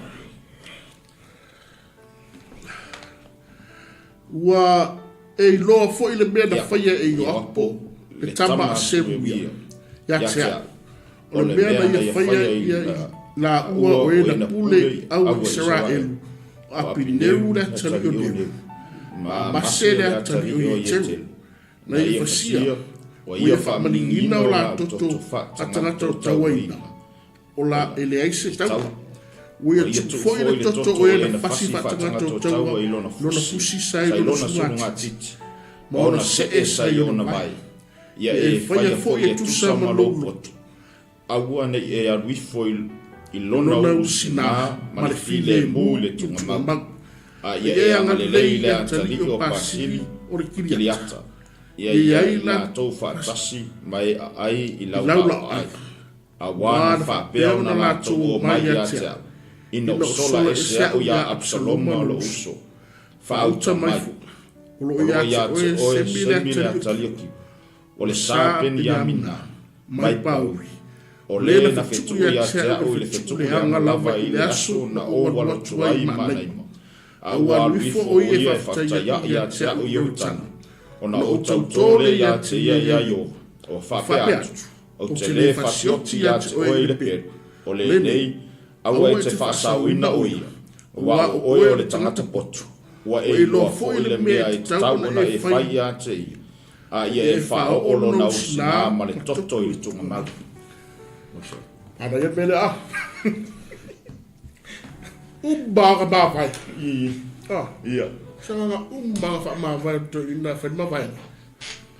Ua e iloa foi le mea na faia e Ioapo, le tama a Seruia, ia te au. O le mea na ia faia ia i laua o e na pule i au Iseraelu, o Apineru le atalii o Neru, ma Amase le atalii o Ieteru, na ia fasia, ua ia faamaniniina o la toto a tagata o tauaina, o la e leai se taua. Ua ia tuu foi le toto o e na fasi faatagata o taua i lona fusi sa i lona sugatiti, ma ona see sa i ona vae. Ia e faia foi e tusa ma lou loto. Aua ne i e alu ifo i lona ulu sinā ma le filemu i le tugamau, a ia e agalelei i le atalii o Pasili o le Kiriata, ia i ai latou faatasi ma e aai i lau laoai, auā na faapea ona latou omai ia te au, ina ua sola ese au iā Apisaloma lou uso. Faauta mai, o loo ia te oe Semi le atalii o Kipa. O le sa Peniamina, mai Pauri. O le na fetuʻu ia te au i le fetuʻu leaga lava i le aso na ou alo atu ai i Maanaima. A ua alu ifo o ia e faafetai ia te au i Ioritana, ona ou tautō le ia te ia iā Ieova, ua faapea atu, Ou te lē fasioti ia te oe i le pelu, o lenei, aua e te faasaoina o ia, auā o oe o le tagata potu, ua e iloa foi le mea e tatau ona e fai ia te ia. A ia e faaoo lona usinā ma le toto i le tugamau. Ana ia mele a. Umba ka mavae. Ah. Ia. Sanga umba ka faamavae to ina fai mavae.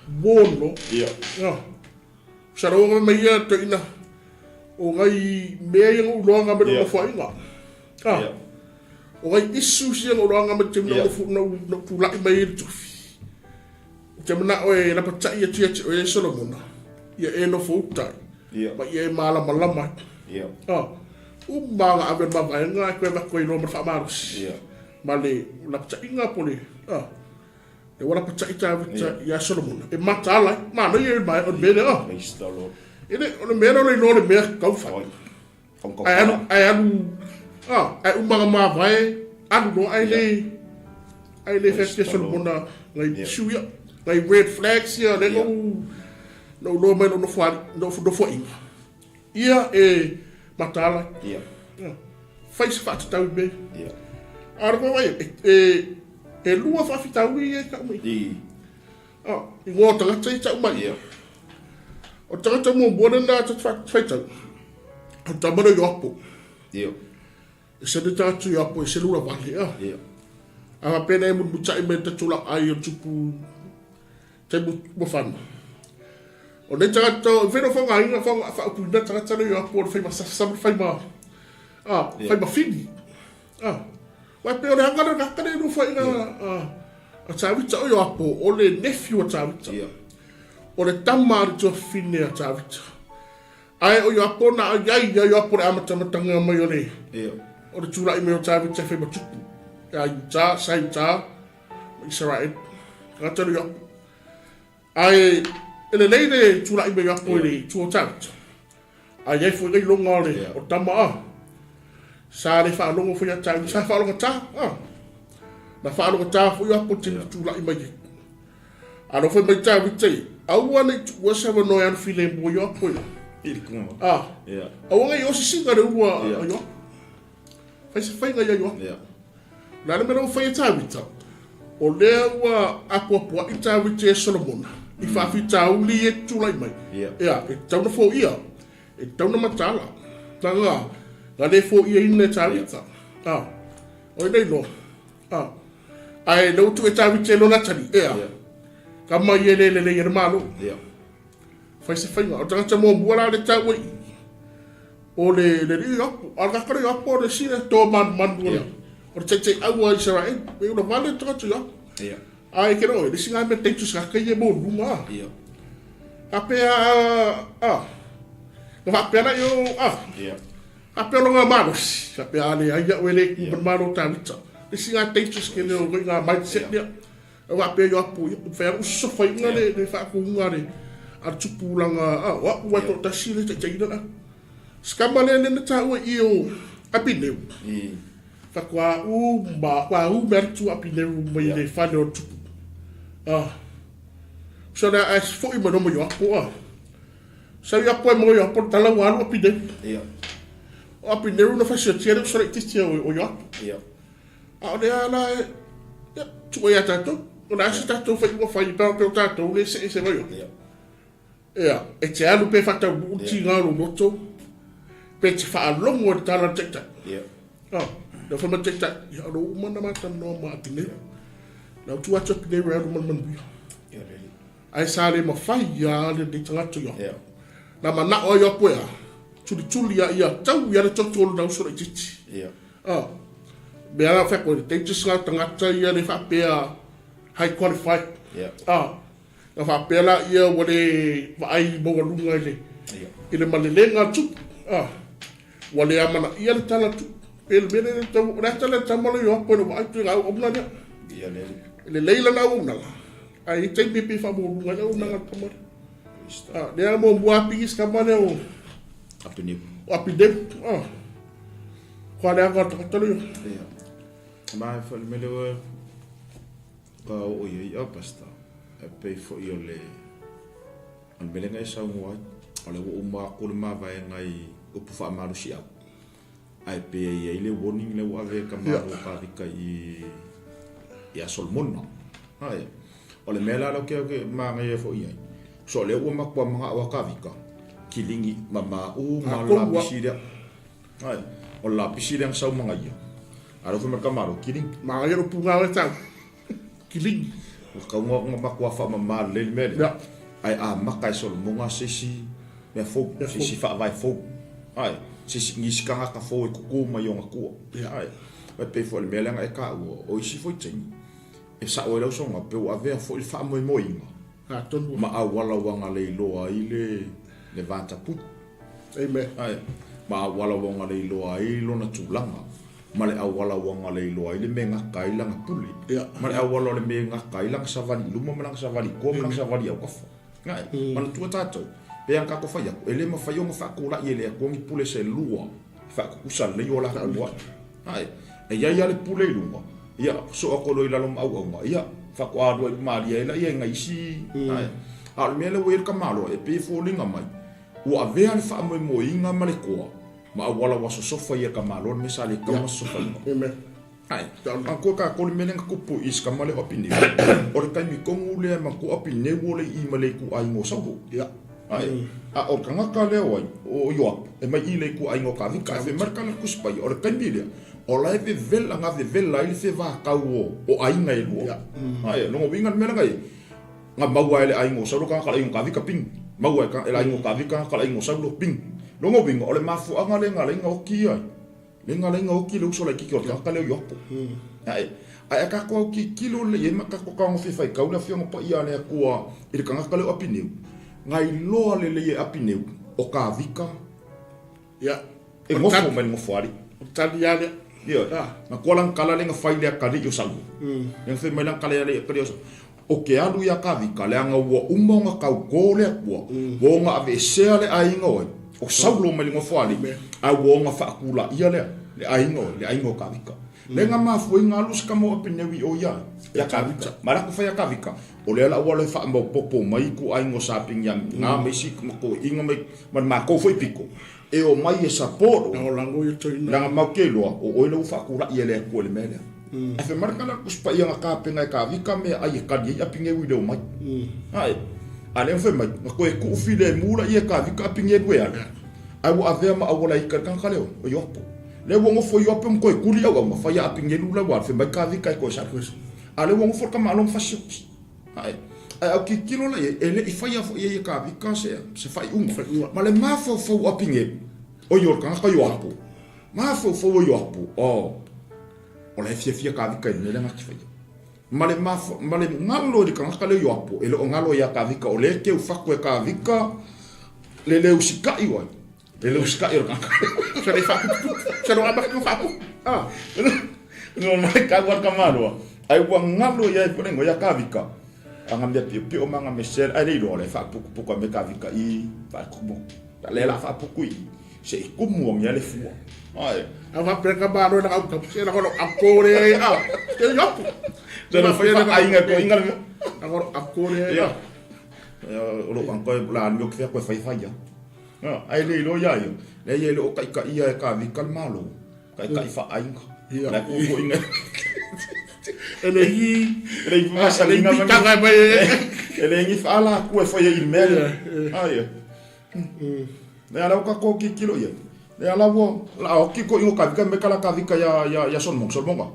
Bono. Ia. Ah. Sa roga mai ia to ina o ngai mea ia uloanga me no fuainga. Ah. Ia. O ngai issues ia uloanga me te no fu no no tula'i mai i le tofi. Ou te mana'o e lapata'i atu ia te oe e Solomona, ia e nofo uta ai, Ia. ma ia e malamalama ai. Ia. Ah, uma ga ave ma vaega e koe avatu ai loa ma le faamalosi. Ia. Ma le lapata'iga po le, ah, le ua lapata'i Tavita ia Solomona, e mataala ai. Manaia e mae o le mea lea, ah. Praise the Lord. E le, o le mea lea o le iloa o le mea tatau fai. Oi. Ae alu, ae alu, ah, ae uma ga mavae, alu loa ae le, ae le fai atu ia Solomona ngai issue ia, ngai red flags ia lea na ou, na ou iloa mai lou nofoalii, lou nofoaiga, ia e mataala ai. Ia. Fai se faatatau i mea ia. Ia. A o le vaavaai, e, e, e lua faafitauli ia e tau mai. I. Ah, igoa o tagata ia e tau mai. Ia. O le tagata muamua lena ta te faitau, o le tama lea o Ioapo. Ia. E sene tagata o Ioapo e sene ula vale, ah. Ia. A faapea na e mulimulitai mai le tatou laai o le tupu taimi ua fana. O nei tagata, e mafai ona faaaogaina, faaupuina tagata lea o Ioapo o le fai ma sasa ma le fai ma, ah, Ia. fai ma fili. Ah. Uae pei o le aga lea o le aka lea i nofoaiga a Tavita o Ioapo, o le nephew a Tavita. Ia. O le tama a le tuafafine a Tavita. Ae o Ioapo na ai ia Ioapo le amatamataga mai o le Ia. o le tula'i mai o Tavita e fai ma tupu ia Iuta, sa Iuta ma Isaraelu. Tagata le Ioapo. Ae e lelei le tula'i mai o Ioapo i le itu o Tavita. Ae i ai foi le iloga o le o tama a. Sa le faalogo foi ia Tavita, sa faalogata a. Na faalogata foi Ioapo i le taimi na tula'i mai ai. A na fai mai Tavita ia, aua ne i tuua se avanoa e alu filemu ai Ioapo ia. I le kuma. A. Ia. Aua ne i osisiga le ulu a Ia. a Ioapo. Fai se faiga ia Ioapo. Ia. O le a le mea la ua fai e Tavita? O lea ua apoapoa'i Tavita ia Solomona i faafitauli ia e tulai mai. Ia. Ea, e tatau ona foia, e tatau ona mataala. Leaga na le foiaina e Tavita. Ia. A. O nei loa. Ah. Ai le utu e Tavita e lona tali ea. Ka mai e le lelei e le malo. Fai se faiga. O tagata muamua la le taua i i. O le le alii Ioapo. A o le tagata le Ioapo o le isi le toa manumanu o le o le taitaiau a Isaraelu. E ula vale le tagata Ioapo. Ae ke le oe, le isi ngā mea dangerous ngā kai e mōlunga a. Faapea a, na faapea la i o a. Faapea o longa malosi, faapea a leai au e le ku ma le malo o Tavita. Le isi ngā dangerous ke leo ngā mindset lea. Au faapea Ioapo, ia, whai alu sofa inga le, le whaakuunga le, a le tupulaga, a, o au ai toatasi le taitaina la. Skama le le na tāua i o Apineu. Whakoa u ma, kua u me atu Apineu mai le whane o tupu. Ah. So le as foi mai no Ioapo a. Sau Ioapo e mo Ioapo le tala ua alu Apineu. O Apineu na whasiotia le usora i titia o Ioapo. A o le a la e, ia, tuu ai ia tatou. O le a se tatou fai ua fai, pe o tatou le see ese mai o. Ia, e te alu pe whataunuu le tiga o lou loto, pe te whaalogo i le tala a le taitai. Ah, lea whai mai taitai, ia, o lou uma na matalanoa ma Apineu. Lau tu atu Apineu e alu ma le manuia. Ae sa le mawhai ia lenei tagata ia. Na manao ai Ioapo ea, tulituli a ia tau ia le toto o lona uso laitiiti. Ah, mea la whai koe, dangerous ngā tagata ia le whaapea high qualified. Ah, na whaapea la ia ua le vaai maualuga i le, i le malelega tupu. Ah, ua le amana ia le tala tupu. Pe le mea le tau, o le ata le tama le Ioapo e le vaai tu i ngā auauna lea. Le leila na auauna la. Ai i taimi pe whaamaualuga i le auaunaga le tama lea. Ah, lea muamua apigi se tama lea o Apineu. O Apineu. Ah. Kua le anga tagata lea. Ia. Ma e foi le mele ua ka o i ai a pasta. E pei foi o le o le mele ngai saunoa ai. O le ua uma aku le mavaega i upu faamalosiau. Ae pe i ai le warning lea ua ave e ka malo ka vika i ia Solomona. Ae, o le mea la lea ke ke māngaia foi ai. So lea ua matua manaʻo a ka vika, kilingi ma maʻū ma le lapisi lea. Ae, o le lapisi lea na sau magaia. A lea foi ma le ka malo, kilingi. Māngaia lo pūngā o e tau. Kilingi. Ua kaunga nga matua whaamama lelei le mea lea. Ae amata e Solomona se isi mea fou, se isi faavae fou. Ae, se isi nisi tagata fou e kukū mai ona tua. Ae, e pei foi o le mea lea na e taua, o isi foi taimi, e sao ai lau saunoaga, pe ua avea foi le faamoemoeina ma auala ua agalelei ai le vatapuia. Amen. Ae, ma auala ua agalelei ai lona tulaga, ma le auala ua agalelei ai le mea e gata ai lana pule, ma le auala o le mea e gata ai lana savali i luma ma lana savali i tua ma lana savali i autafa. Ae, manatua tatou, pei lava ona tatou fai atu, e le mafai ona faatulai e le Atua ni pule se lua e faatutusa lelei o latou ai. Ae, e i ai lava le pule i luga, ia, soo atu loa i lalo ma auauna, ia, faatoa alu ai malie ai laia i nai isi, ae, a o le mea lea ua i ai le tamaloa, e pei e foliga mai, ua avea le faamoemoeina ma le toa, ma auala ua sosofa ia tamaloa le mea sa le tatau ona sosofaina. Ae, manatua tatou le mea lea na tupu i si tama lea o Apineu, o le taimi tonu lea manatua Apineu o le i ma le ituaiga o Saulo. Ae, a o le tagata lea o ai, o Ioapo, e mai i le ituaiga o Tavita, ae fai mai le tala a le Tusi Paia, o le taimi lea, o la e vevela, na vevela ai le fevatau o aiga e lua. Ae, lona uiga le mea lea na i ai, na maua e le aiga o Saulo tagata o le aiga o Tavita ping, maua e le aiga o Tavita tagata o le aiga o Saulo ping. Lona uiga, o le mafuaaga lea na ala ai ona oti ai, lea na ala ai ona oti le uso laitiiti o le tagata lea o Ioapo. Ae, ae a tatou autilotilo lelei i ai ma tatou tagofi e faitau le Afioga Paia a le Atua i le tagata lea o Apineu, na iloa lelei e Apineu o Tavita e nofo mai le nofoalii. O le tali lava lea. Ioe. Na koa lana tala lea na fai i le atalii o Saulo. Lea na fai mai lana tala i le atalii o Saulo, O ke alu iā Tavita, leaga ua uma ona tautō le Atua, ua ona aveesea le aiga o ai, o Saulo mai le nofoalii, a ua ona faatulaia lea, le aiga o ai, le aiga o Tavita. Lea na mafua ai ona alu se tama o Apineu i o iā, iā Tavita. Ma le atu fai a Tavita, o lea la ua alu e faamaopopo mai ituaiga o sa Peniamina ma isi ma toeaiina mai, ma le matou foi pito, e omai e support oe, leaga matou te iloa, o oe lea ua faatulai e le Atua i le mea lea. Ae fai mai le tala a le Tusi Paia na tapena e Tavita meaai e kali ai Apineu i le omai. Ae, a lea na fai mai, na toe tuu filemu laia e Tavita Apineu e alu, ae ua avea ma auala e ita i le tagata lea o Ioapo. Lea ua nofo Ioapo ma toe tuli auauna, fai a Apinelu la ua alu, fai mai Kavika e toe sali. A lea ua nofo le tama alo ma fasioti. Ae, ae au tilotilo la i ai, e le i faia foi e ia Kavika se, se faaiuga. Ma le mafaufau o Apinelu, oi o le tagata Ioapo, mafaufau o Ioapo, oh, o la e fiafia Kavika i le mea lea na te faia. Ma le mafa, ma le galo i le tagata lea Ioapo, e le o galo ia Kavika, o lea e teu fatu e Kavika le le usikai o ai. Le le usikai o le tagata. Sa le faaputuputu. Sa le amata ona faaputu. Ah. No mai kau a kamaloa. Ai ua galo ia e pone ia Kavika. Anga mea piopio ma anga mesel ai le iloa le faapukupuku a me Kavika i faakumu. Le la faapuku i se i kumu o le fua. Ai. A faapea ka malo na au se na kono akore ai a. Te yopu. Se na fai fa ainga ko inga le. Na kono akore ai a. O lo anko e la ni o ke ko fai fai ia. Ai le iloa ia ia. Le ia le o kai ka ia e ka vika le malo. Kai kai fa ainga. La ku ko inga. E le hi Le i masa le inga pitanga mai. E le ngi fa ala ku e fai i mele. Ai. Le ala o ka ko ki kilo ia. Le ala wo la o ki ko ingo ka vika me kala ka vika ya ya ya son mong son monga.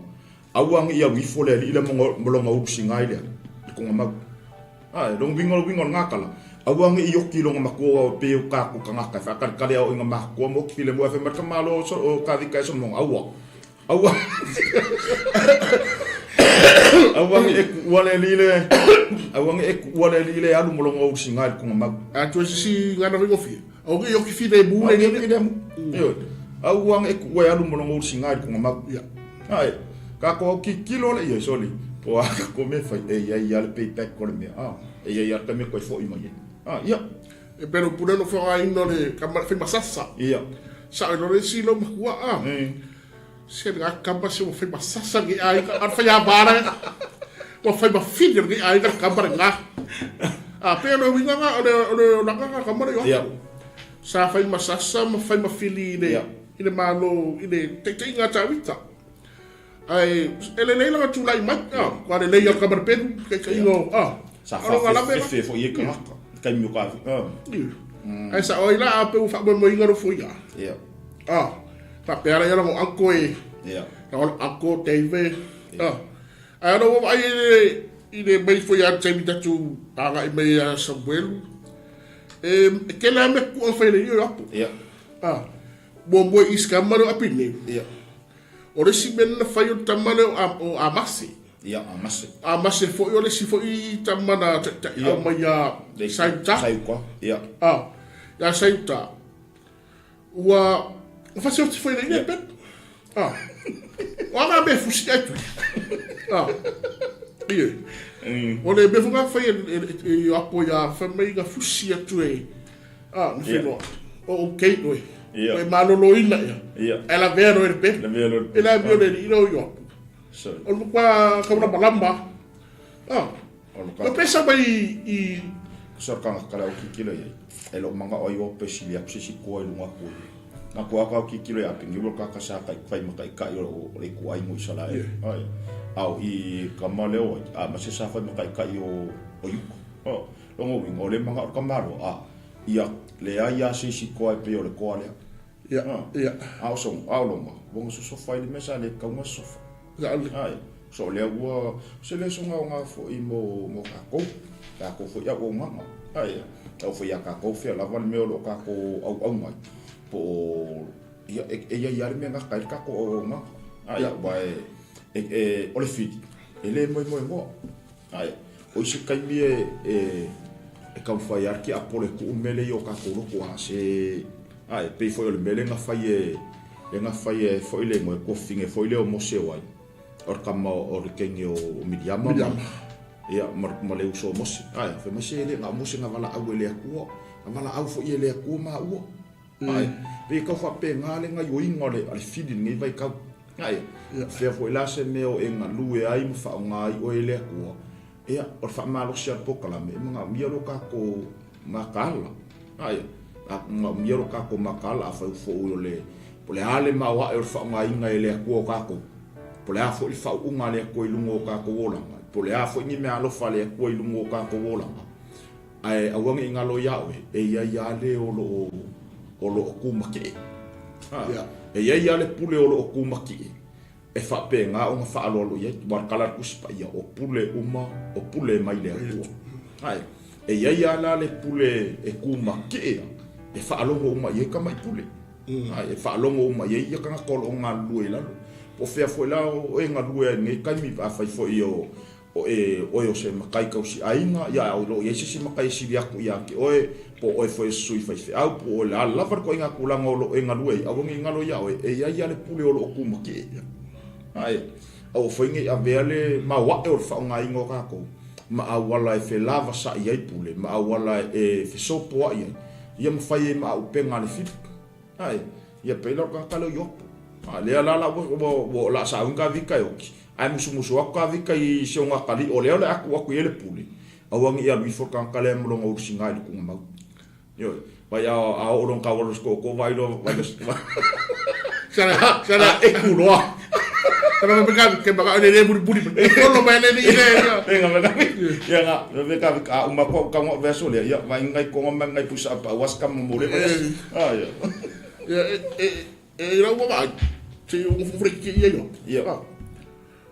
Au angi ia wifo le li le mongo molonga u singai le. Ko ngama. Ai long wingo wingo ngakala. Au angi i oki longa makua o pe o ka ku kangaka fa kale kale o inga makua mo ki le mo fe marka malo so o ka vika son mong aua. Aua. Aua ngi e ku ua le li le. Aua ngi e ku ua le li le alu molonga u singai ko ngama. A tu si ngana wingo fi. O ki yoki fi le mu le ni le mu. Aua ngi e ku ua alu molonga u singai ko ngama. Ya. Ai, ka ko ki kilo le ia soli. Po a ko me fai e ia ia le payback ko le mea. Ah, e ia ia ka me ko fo i mai. Ah, ia. E pero pule no fa ino le ka fai masasa. Ia. Sa lo le si lo makua a. Se nga kamba se mo fai masasa ngi ai ka ar fai a bara. Wa fai ma fili ngi ai ka kamba nga. A pe lo winga nga o le o le o la nga kamba le yo. Ia. Sa fai masasa ma fai ma fili le Ia. I le malo i le teitei ngā tawita. Ai e le leila tulai mai a kwa le leia ka pelu ke ke ingo a. Sa fa fe fe fo i ka ngaka. Kai mi ka. Ah. Ai sa oi la a pe u fa mo inga ro fuia. Ia. A fa pe ara ia ngo anko e. Ia. Na anko teive. A. Ai no ai i le mai foi a temi tatu anga i mai a Samuel. E ke la me ku fa le yo apo. Ia. A mo mo iska maro apine. Ia. O le si mena fai o tamale o amase. Ia, amase. Amase foi o le si foi tamana ta Ia. mai a Saiuta. Saiuta. Ia. A ya Saiuta. Ua fasi o ti foi le pe. A. O anga me fusi ai tu. A. Ia. O le me funga fai e apo ia fa mai ga fusi atu e. A, no Ia. filo. O okay oi. Ia. O malolo ina ia. Ia. Ela vero e pe. Le mea lo. E la mio le ilo yo. So. O le kwa ka una malamba. Ah. O lo O ka. pesa mai i So ka ngaka le o ki kilo ia. E lo manga o i o pe sili aku se si koa i lunga koe. Nā koa ka o ki kilo ia pingi ua ka ka sa kai kai maka i kai o le ku ai mo i sala e. Ai. Au i ka ma leo ai. A ma se sa fai maka i kai o yuko. Oh. Longo wingo o le manga o ka malo. A ia le ai a se si koa e pe o le koa lea. ia ia A o songo, a o longa. Wonga so sofa i le mesa le kaunga sofa. ia le Ai, so lea ua se le songa o ngā fo i mo kākou. Kākou fo i au o nganga. Ai, au fo i a kākou fea lava le mea o lo kākou au au mai. Po o, ia, e ia ia le mea ngā kai kākou au au nganga. Ai, wa e, o le whiri. E le moe moe moa. Ai, o isi kaimi e kauwhai arki a pole ku mele i o kākou loko a se, ai, pei foi o le mele ngā whai e, le ngā whai e foi le ngoe kofinge foi le o mose o ai. O le kama o le kenge o Miriama. Miriama. Ia, ma le uso o Mose. Ai, fai mai se le ngā Mose ngā wala au e le akua. Ngā wala au foi e le akua ma ua. Ai, pe kau wha pe ngā le ngā yoinga le, a le whiri ngai vai kau. Ai, fea foi la se mea o e ngā lue ai ma wha o ngā i o e le akua. Ia, o le wha malosi a pokala me, ma ngā mia lo kako makala. Ai, a ngā mia lo kako makala a whai ufo o le, po le ale mau a e o le wha o ngā inga e le akua o kako. Po le a fo i wha unga le akua i lungo o kako olanga. Po le a fo i ni mea alofa le akua i lungo o kako olanga. Ai, auangi i ngalo ia oe, e ia ia le o lo o kumake. E i ai lava le pule o lo o kumatie e faapena ona faaaloalo i ai, aua o le tala a le Tusi Paia, o pule uma, o pule mai le Atua. Ae, e i ai lava la le pule e kumatie e faalogo uma i ai tamai pule. Ae, e faalogo uma i ai ia tagata o lo o galulue i lalo. Po o fea foi la o e galue ai i lenei taimi, afai foi o O e oe o se matai tausi aiga, ia a o lo o i ai se isi matai e sili atu ia te oe, po o oe foi o se sui faifeau, po o le a lava le ituaiga tulaga o lo o e galue ai, aua ne i galo ia oe, e i ai lava le pule o lo o tumatie. Ae, aua foi ne i avea le maoae o le faaaogaina o tatou ma auala e felavasaai ai pule, ma auala e fesopoai ai, ia ma fai ai ma auupega a le fili. Ae, ia pei la o le tagata lea o Iopu. A lea la la ua, ua, ua o le a sauni Tavita e oti, ae musumusu atu Tavita i si ona atalii, o lea o le a tuu atu i ai le pule, aua ne i alu ifo le tagata lea ma lona ulusiga i le tuugamau. Ioe. Vai a, a oo lona tau alu i se tootoo, vaai loa, vaai loa, Sala, sala. A eku loa. Sala ma peka ke maka le le buri buri. E kolo mai le ni le. E nga meka. Ia nga meka a uma ko ka ngo verso le ia vai ngai ko ma ngai pusa pa was ka mo le vai. Ah ia. Ia e e e lau wa te o fu ke ia yo. Ia.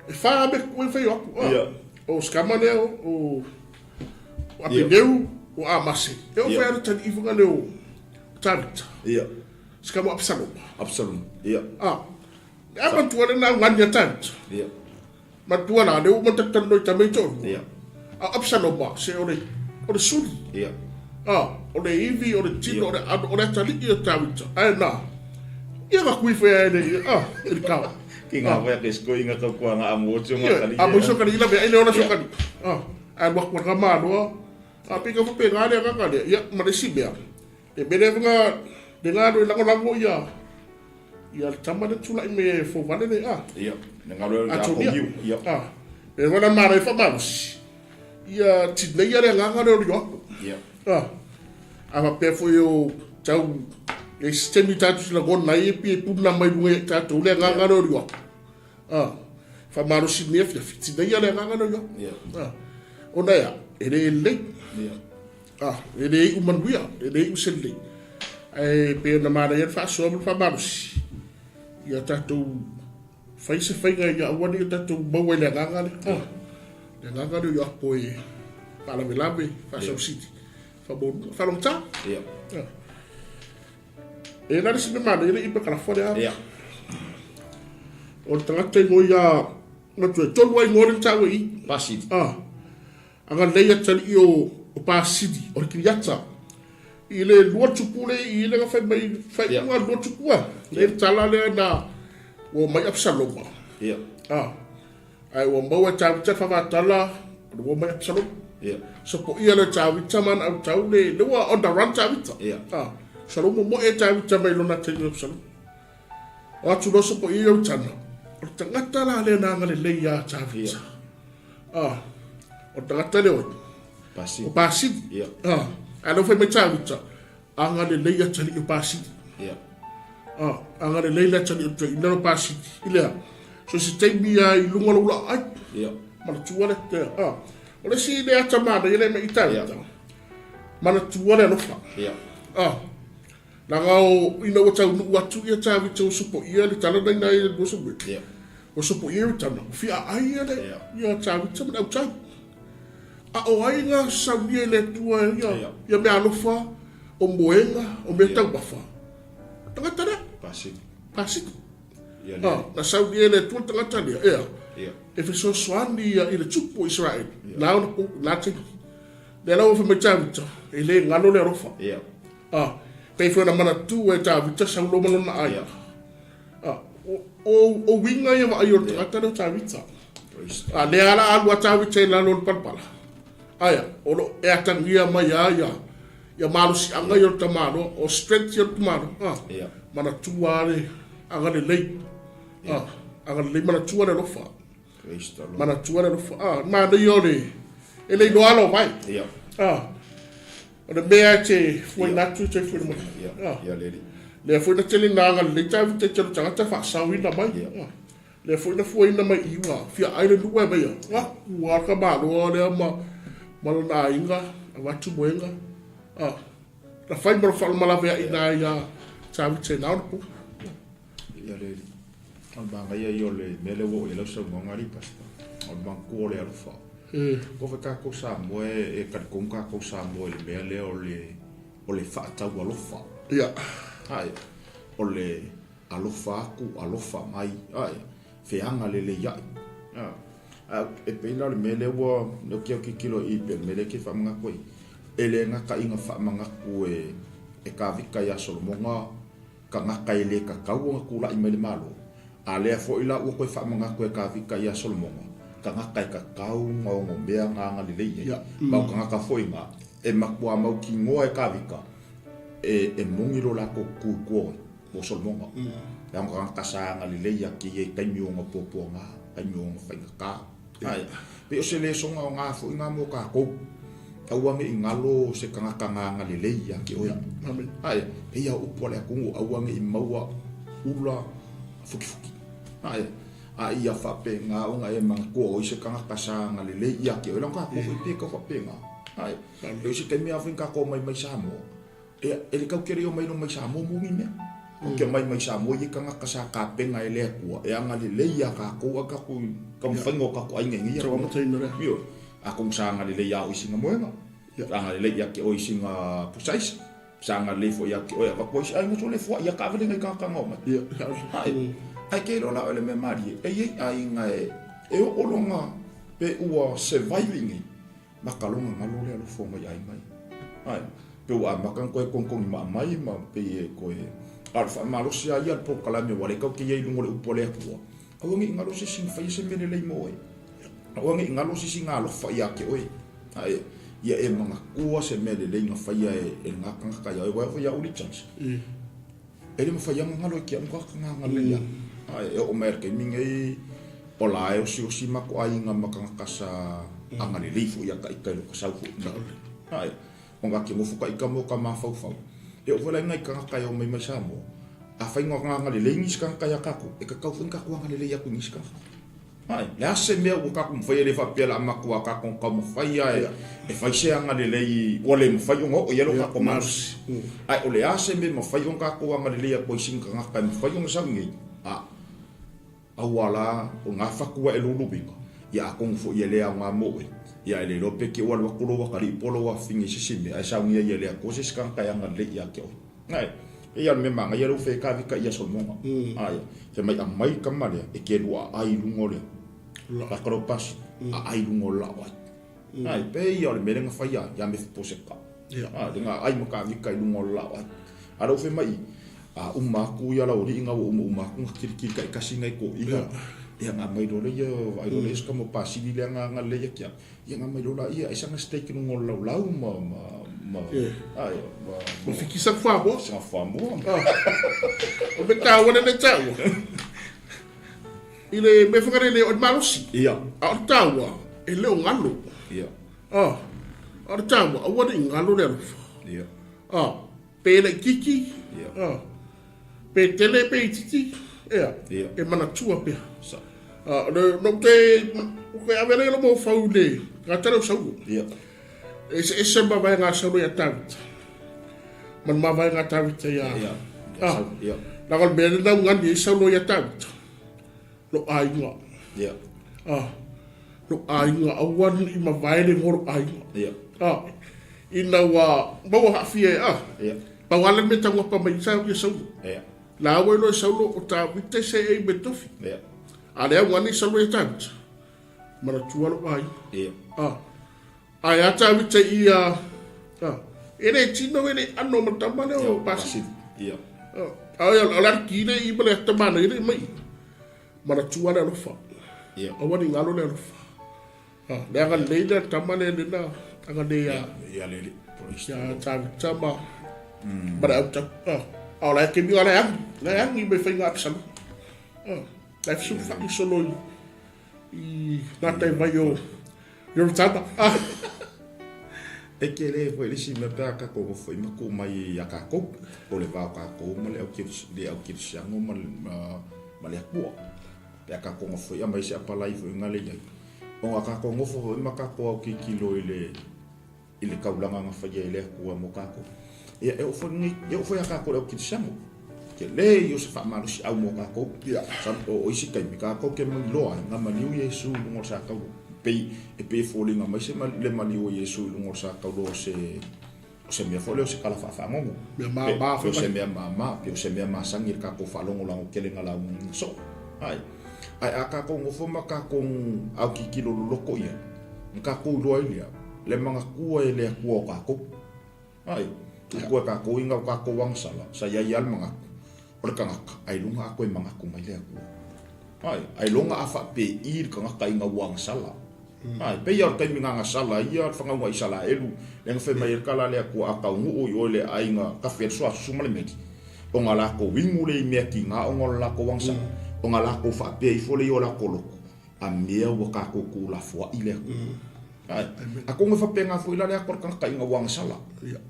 E fa me ku e fa yo. Ia. O skama le o o Apineu o Amase. E o fa le tali ifunga le o Tavita. Ia. Ska mo Absalom. Absalom. Ia. Ah. A matua le na ngani a Tavita. Ia. Matua la le o mata no i tamai to. Ia. A Absalom se o le o le suli. Ia. Ah, o le ivi o le tino o le ano o le atalii o Tavita. Ai na. Ia ka kui whea e le ah, e le kawa. Ki ngā whea ke sko inga kau kua ngā amu o tio ngā kali. A mo iso kali ila mea, ile ora so kali. Ah, ai wak waka mānoa. A pika fupe ngā lea kaka lea. Ia, ma le si mea. E mele nga le nga lo lagolago ia ia le tama le tulai me fovale le a. Ia, le nga lo le Atonia. Ia. A. E wana mara e whamausi. Ia tinei le nganga le ori ako. Ia. A. A ma pe foi o tau e sistemi tātou sila gona e pi e puna mai lunga i tātou le nganga le ori ako. A. Whamausi mea fia tinei le nganga le ori ako. Ia. A. Ona ia, e le lei. Ia. Ah, e le iu manuia, e le iu se lelei. Ae pei ona manaia le faasoa ma le faamalosi, ia tatou fai se faiga ia aua ne i o tatou maua i le agaga lea. Ah, le agaga lea o Iakopo e faalavelave, faasausili, faamaualuga, faalogotā. Ia. Ah. E la le isi mea manaia le i pakalafo lea. Ia. O le tagata i ngoia, matua e tolu ai ngoa le taua i. Pasili. Ah. Agalelei atalii o o Pasili, o le Kiriata. I le lua tupu le i le fai mai fai Yeah. unga lua tupu a. Le tala lea na ua mai Absaloma. Ia. Ah. Ai ua maua e Tavita whawatala, ua mai Absalom. Ia. So po ia le Tavita man au tau le, le ua on the run Tavita. Yeah. Ah. Salomo mo e Tavita mai lona te Absalom. O atu loso po ia au tana. O le tagata la le na agalelei ia Tavita. Yeah. Ah, o le tagata lea oe. Pasili. O Pasili. Yeah. Ah, a leo fai mai Tavita, agalelei atalii o Pasili. Ia. Ah, agalelei le atalii o te ina o Pasili. I lea, so se taimi a i lunga lo ula ai. Ia. Ma le tua le te. Ah, o le si le ata mana i le me i Tavita. Yeah. Ma le tua le alofa. Ia. Ah, laga o ina ua taunuu atu ia Tavita ua sopoia le tala na ina i le lua Samuele. Ia. Ua sopoia i tana, ua fia ai ia le, Yeah. ia Tavita ma le autau. A o ai ngā saunia i le Atua ia, Yeah. ia mea alofa, o moega, o mea Yeah. taumafa. Tagata lea, Pasili. pasili. Ia le. Ah, na saunia i le Atua le tagata lea, ea. Ia. E fesoasoani ia i le tupu o Israeli. Yeah. Na ona po, na te. Lea lau fa mai Tavita, e le ngalo le alofa. Ia. Ah, pei foi na manatu e Tavita saulo ma lona ai. Ia. Ah, o o winga ia vaai o le tagata lea o Tavita. Praise. A lea ala alu a Tavita i lalo o le palapala. Aia, o lo e atangia mai a ia ia malosiaga ia o le tamaloa, o strength ia o le tamaloa. Ah, Ia. manatua le agalelei. Ah, agalelei manatua le alofa. Praise the Lord. Manatua le alofa. Ah, manaia o le e le iloa alo mai. Ia. Ah, o le mea e te fuaina atu e te fuaina mai. Ia. Ah. Ia le li. Lea foi na tele na agalelei Tavita i tele o tagata faasauina mai. Ia. Ah. Lea foi na fuaina mai i ua fia ai le nuu e mai ia. Ah, ua ka maloa lea ma ma lona aiga, avatu moega. Ah, na fai ma le faalamalave ai na ia Tavita i na ona po. Ia le o le magaia ia o le mea lea ua oo i ai lau saunoaga alii Pastor, o le matua o le alofa. Ko fai kākou Samoa e talitonu kākou Samoa i le mea lea o le o le faatau alofa. Ia. Ae, o le alofa atu, alofa mai, ae, feaga lelei ai. A, e pei la o le mea lea ua, lea ou te tilotilo i i pei o le mea lea e te faamanatu ai. E le gata ina faamanatu e, e Kavita ia Solomona tagata e le tatau ona tulai mai le Malo, a lea foi la ua toe faamanatu e Kavita ia Solomona, tagata e tatau ona onomea na agalelei ai. Ma o tagata foi na, e matua mautinoa e Kavita, e, e moni lo latou tu i tua o Solomona. Leaga o tagata sa agalelei ia kēia i taimi o ona puapuaga, taimi o ona faigata. Ae, pei o se lesoga o ngā foi ngā mo kākou. Aua ne i galo se tagata na agalelei ia te oe. Ae, pei a upu a le atunuu, aua ne i maua ula fukifuki. Ae, a ia faapena ona e manatua oi se tagata sa agalelei ia te oe, leaga kākou foi pei e tau faapena. Ae, e o se taimi a foi na kākou omai mai Samoa, Ia, e le tau tele o mai mai Samoa mo ni mea. O ke mai mai Samoa i tagata sa kapena e le Atua, e agalelei iā kākou a kākou taumafaiga o kākou aiga i nēia tau. Ioe, atonu sa agalelei iā oe i sina moega, sa agalelei ia te oe i sina pusa aisa, sa agalelei foi ia te oe avatu ai se aiga sole fuaʻi ia taavale nai tagata na omai. Ae, ae ke iloa la oe le mea malie, e i ai aiga e oo lona pe ua survive i nei, Ma ka longa galo le alofa o mai aiga ia. Ae, pe ua amata ona toe togitogi maa mai ma pei e toe a o le faamalosi lava ia le polokalame ua le tau te i ai i luga o le upu a le Atua, aua ne i galo se isi na faia se mea lelei mo oe. Aua ne i galo se isi na alofa ia te oe. Ae, ia e manatua se mea lelei na faia e lena tagata ia oe, aua e oo foi ia au le chance. E le mafai lava ona galo i te au tagata na agalelei ai. Ae e oo mai i le taimi nei, o la e osiosi matou aiga ma tagata sa agalelei foi ia Taita i lota sau foi. Ae, ona te nofo Taita mo ka mafaufau. E oo foi la i nai tagata e omai mai Samoa, afai na agalelei nisi tagata ia tatou, e tatau foi ona tatou agalelei atu i nisi tagata. Ae, le a se mea ua tatou mafaia le faapea la matua tatou taumafai a e fai se agalelei ua le mafai ona oo i ai lo tatou malosi. Ae o le a se mea e mafai ona tatou agalelei atu ai i sina tagata e mafai ona sau i nei? A, aua la, o na fatu a e luluina, ia atonu foi e le aoga mo oe. Ia e le iloa pe te ua alu atu lou atalii po o lou afafine i se isi mea, ae saunia ia e le Atua se isi tagata e agalelei ia te oe. Ae, e ia le mea manaia lea ua fekavika ia Solomona. Ae, fai mai aumai le tama lea e te lua aai i luga o le laka pasi, aai i luga o le lao ai. Ae, pe ia o le mea lea na fai ia ia Mefiposeta. Ae, le na aai ma kavika i luga o le lao ai. A lea ua fai mai, a uma atu ia laualii na ua uma uma atu na kilikili taitasi nai toeaiina. Ia na aumai loa lea ia, vaai loa lea i si tama pasili lea na agalelei atu ia. Ia na mai loa ia ai sana steak i luga o le laulau ma ma ma ai ma ma fikisa fuamoa. Sa fuamoa. O me tāua le le tāua. I le mea whakarere o le malosi. Ia. A o le tāua, e leo ngalo. Ia. Ah, a o le tāua, aua ne i ngalo le alofa. Ia. Ah, pe laititi, Ia. ah, pe tele pe itiiti, ea, Ia. e manatua pea. Sa. Ah, o le, no te, o ke ave le lo mo fau le, ka tele o Saulo. Ia. E se ese ma vaega a Saulo ia Tavita. Ma le mavaega a Tavita ia. Ia. Ah. Ia. Leaga o le mea lena ua gani ai Saulo ia Tavita. Lo aiga. Ia. Ah. Lo aiga aua ne i mavae le igoa o lo aiga. Ia. Ah. Ina ua maua haafia e ah. Ia. Pau lava le mea taugapa mai sa ia Saulo. Ia. La ua iloa e Saulo o Tavita e seei me tofi. Ia. A lea ua gani Saulo ia Tavita. Manatua lo aiga. Ia. Ah. Ae a Tavita i ia ah. E le tino e le ano ma tama lea o Pasili. Ia. Ah. A o le aliki le i ma le tamana i le mai. Manatua le alofa. Ia. Aua ne i galo le alofa. Ah, le agalelei lea le tama lea lena agalelei ia Ia le le. ia Tavita ma ma le autau. Ah, a o la e kemi o la e agi. La e agi mai faiga Absalom. Ah, la e fesulufai solo i i gatai vai o Ioritana. Ah. E kele foi le isi mea pe a kākou nofo i ma kū mai iā kākou, o le va o kākou ma le au kerisiano ma le Atua. Pe a kākou nofo i aumai se apalai foi nga le iai. Ona kākou nofo foi ma kākou autitilo i le i le kaulaga na faia e le Atua mo kākou. Ia e oo foi nei, e oo foi iā kākou le au kerisiano. Tele ia o se faamalosiau mo kākou. O isi taimi, kākou ke mailoa ai, nga maliu Iesu i luga o le sa taulo. Pei, e pei e foliga mai se le maliu o Iesu i luga o le sa taulo o se, o se mea foi lea o se tala faafagogo. Mea māmā foi. Pe o se mea māmā, pe o se mea masani i le kākou faalogolago tele nga lauga ina soo. Ai. Ae a kākou nofo ma kākou autitilo loloto i ai, na kākou iloa ai lea, le manatua e le Atua o kākou. Ai, i koe kākou i ngau kākou agasala, sa iai ia le manatu, o le kanaka, ailoga a koe manatu mai le Atua. Ai, ailoga a faapēʻī le kanaka i ngau agasala. Ai, pei a o le taimi nga agasala ia le fagauga Isalaelu, le nga fai mai ai le kala a le Atua, a taunuu i oe le aiga kafe le suasusu ma le meli, o nga lakou igu le i mea kīgā ona o le lakou agasala, o nga lakou faapea ifo le i o lakou loto, a mea ua kākou kūlafoaʻi le Akua. Ae, atonu e faapena foi la le ata o le tagata ina ua agasala.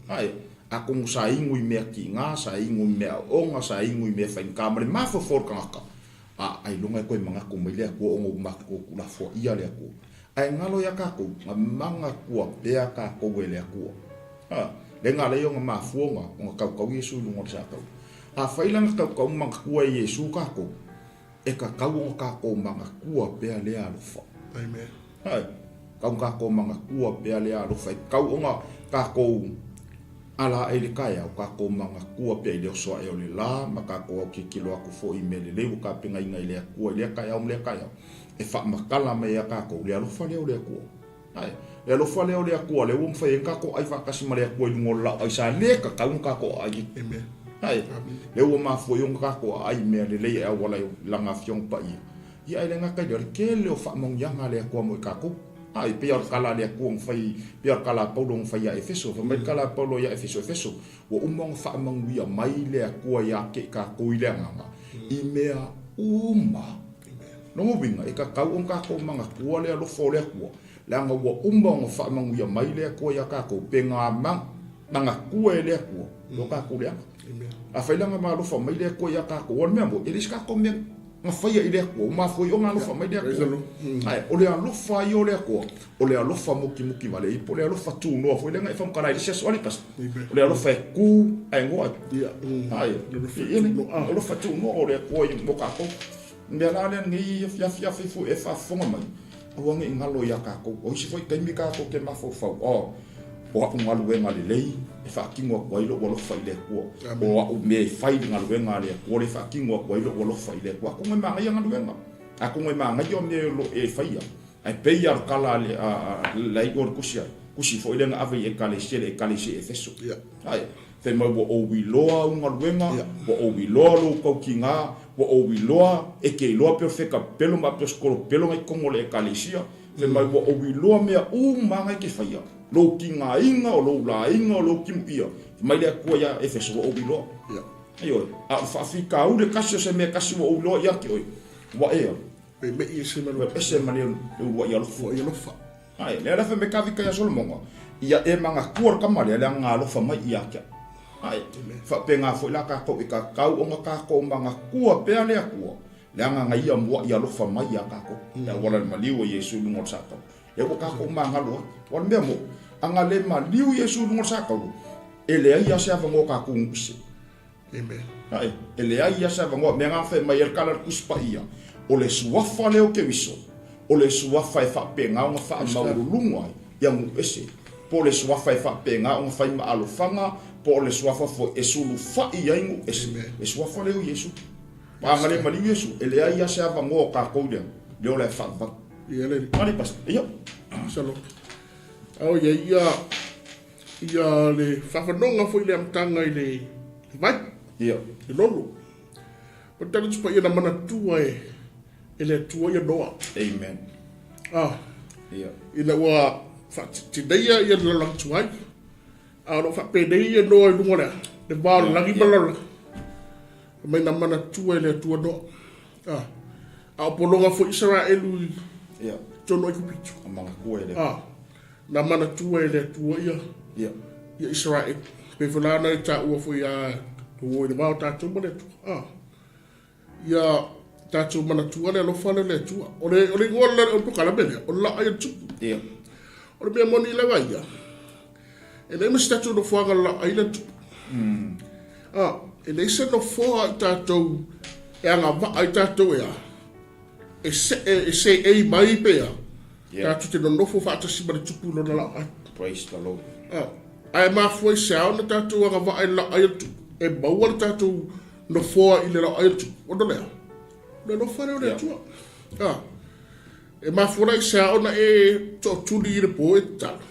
Ae, atonu sa inu i mea kīgā, sa inu i mea aoga, sa inu i mea faigata ma le mafaufau o le tagata, a ailoga e toe manatu mai le Atua ona ua matou kūlafoaʻia le Atua. Ae galo iā kākou, na manatua pea kākou e le Atua. A, le gala ia o na mafua ona, ona kaukau Iesu i luga o le sa tau. Afai la na kaukau manatua e Iesu kākou, E kakau ona kākou manatua pea lea alofa. Amen. Ae, kau kākou manatua pea lea alofa. E kakau ona kākou ala aʻe i le kaeao, kākou manatua pea i le oso aʻe o le lā, ma kākou aukilokilo aku foi i mea lelei ua kapenaina i le Atua i lea kaeao ma lea kaeao, e faamatala mai iā kākou le alofa lea o le Atua. Ae, le alofa lea o le Atua lea ua mafai ai ona kākou ʻai faatasi ma le Atua i luga o le laʻo ʻai sa lē tatau ona kākou ʻaʻai ai. Amen. Ae, lea ua mafua ai ona kākou ʻaʻai i mea lelei e ʻauala i Lana Afioga Paia. Ia ae le gata i lea, o le tele o faamanuiaga a le Atua mo i kākou. Ae, pei lava o le tala a le Atua na fai, pei lava o le tala a Paulo na fai ia Efeso. Fai mai le tala a Paulo ia Efeso, Efeso, ua uma ona faamanuia mai le Atua ia te i kākou i le agaga, i mea uma. Lona uiga, e tatau ona kākou manatua le alofa o le Atua, leaga ua uma ona faamanuia mai le Atua iā kākou, pe gā manatua e le Atua lo kākou leaga. Afai la na alofa mai le Atua iā kākou, o le mea moni, e leai se kākou mea na faia i le Atua, ua mafua ai ona alofa mai le Atua. Ae, o le alofa ia o le Atua, o le alofa mukimuki wale ai, po o le alofa tunoa foi lea na e faamatala ai i le isi aso, a le Pastor? O le alofa e kū ae goa ai. Ae, alofa tunoa o le Atua ia mo kākou. Mea la lea lenei afiafi foi e faafofoga mai, aua ne i galo iā kākou. O isi foi taimi kākou ke mafaufau, oh, o aʻu galuega lelei e faatino atu ai loʻu alofa i le Atua. O aʻu mea e fai i le galuega a le Atua lea e faatino atu ai loʻu alofa i le Atua. Atonu e manaia galuega. Atonu e manaia o mea e faia. Ae pei lava o le tala a le iʻu o le tusi ai, tusi foi lea na ave i Ekalesia, le Ekalesia i Efeso. Ae, fai mai ua ou iloa au galuega, ua ou iloa lou tautiga, ua ou iloa, e te iloa pe o feka pelo ma pe o se kolo pelo na i totonu o le Ekalesia. Fai mai ua ou iloa mea uma na e te faia, lou tigaina, o lou laina, o lou timuia. Fai mai le Atua ia Efeso, ua ou iloa. Ioe, a o le faafitauli e tasi o se mea e tasi ua ou iloa ia te oe, ua ea. Pe mei ese ma le. Ese ma le uluai alofa. Uluai alofa. Ae, lea la fai mai Kavika ia Solomoga, ia e manatua le tama lea, leaga na alofa mai ia te au. Ae, faapena foi la tatou i tatau ona tatou manatua pea le Atua, leaga na ia muai alofa mai ia tatou, e auala i le maliu o Iesu i luga o le sa taulu. Lea ua tatou magalo ai. Aua o le mea moni, a na le maliu Iesu i luga o le sa taulu, e leai lava se avanoa tatou ise. Amen. Ae, e leai lava se avanoa. Mea na fai mai ai le kala a le Tusi Paia, o le suafa lea o Keriso, o le suafa e faapena ona faamaualuluga ai ia nuu ese, po o le suafa e faapena ona fai ma alofaga, po o le suafa foi e sulufai ai nuu ese. Le suafa lea o Iesu. Ma a le maliu Iesu, e leai lava se avanoa o tatou lea, lea o le a faavavau. Ia le. Ali pastor. Ia. Shalom. Ao ia ia Ia le faafanoga foi le amataga i le vai. Ia. Le lolo. O tali atu paia na manatua e e le Atua ia Noa. Amen. Ah. Ia. Ina ua faatitineia ia le lalolagi tuai. A o lo o faapenei ia Noa i luga o le a? Le va o le lagi ma le lalolagi. Fai mai na manatua e le Atua Noa. Ah. A o pologa foi Isaraelu i Ia. totonu o Aikupito. A manatua e le. Ah. Na manatua e le Atua ia, ia, ia Isaraelu. Pei foi la ona e taua foi ia ua i le va o tatou ma le Atua. Ah. Ia tatou manatua le alofa lea o le Atua. O le, o le igoa o le polokalame lea, o le laʻai o le tupu. Ia. O le mea moni lava ia, e leai ma se tatou nofoaga laʻai le tupu. Ah. E leai se nofoa i tatou e agavaa ai tatou e a, e see, e seei mai pe a, tatou te nonofo faatasi ma le Tupu i Lona laoai. Praise the Lord. A, ae mafua i se a ona tatou agavaa i le laoai o le Tupu, e maua le tatou nofoa i le laoai o le Tupu, ona o le a? O le alofa lea o le Atua. A, e mafua la i se a ona e tootuli i le po e tatalo.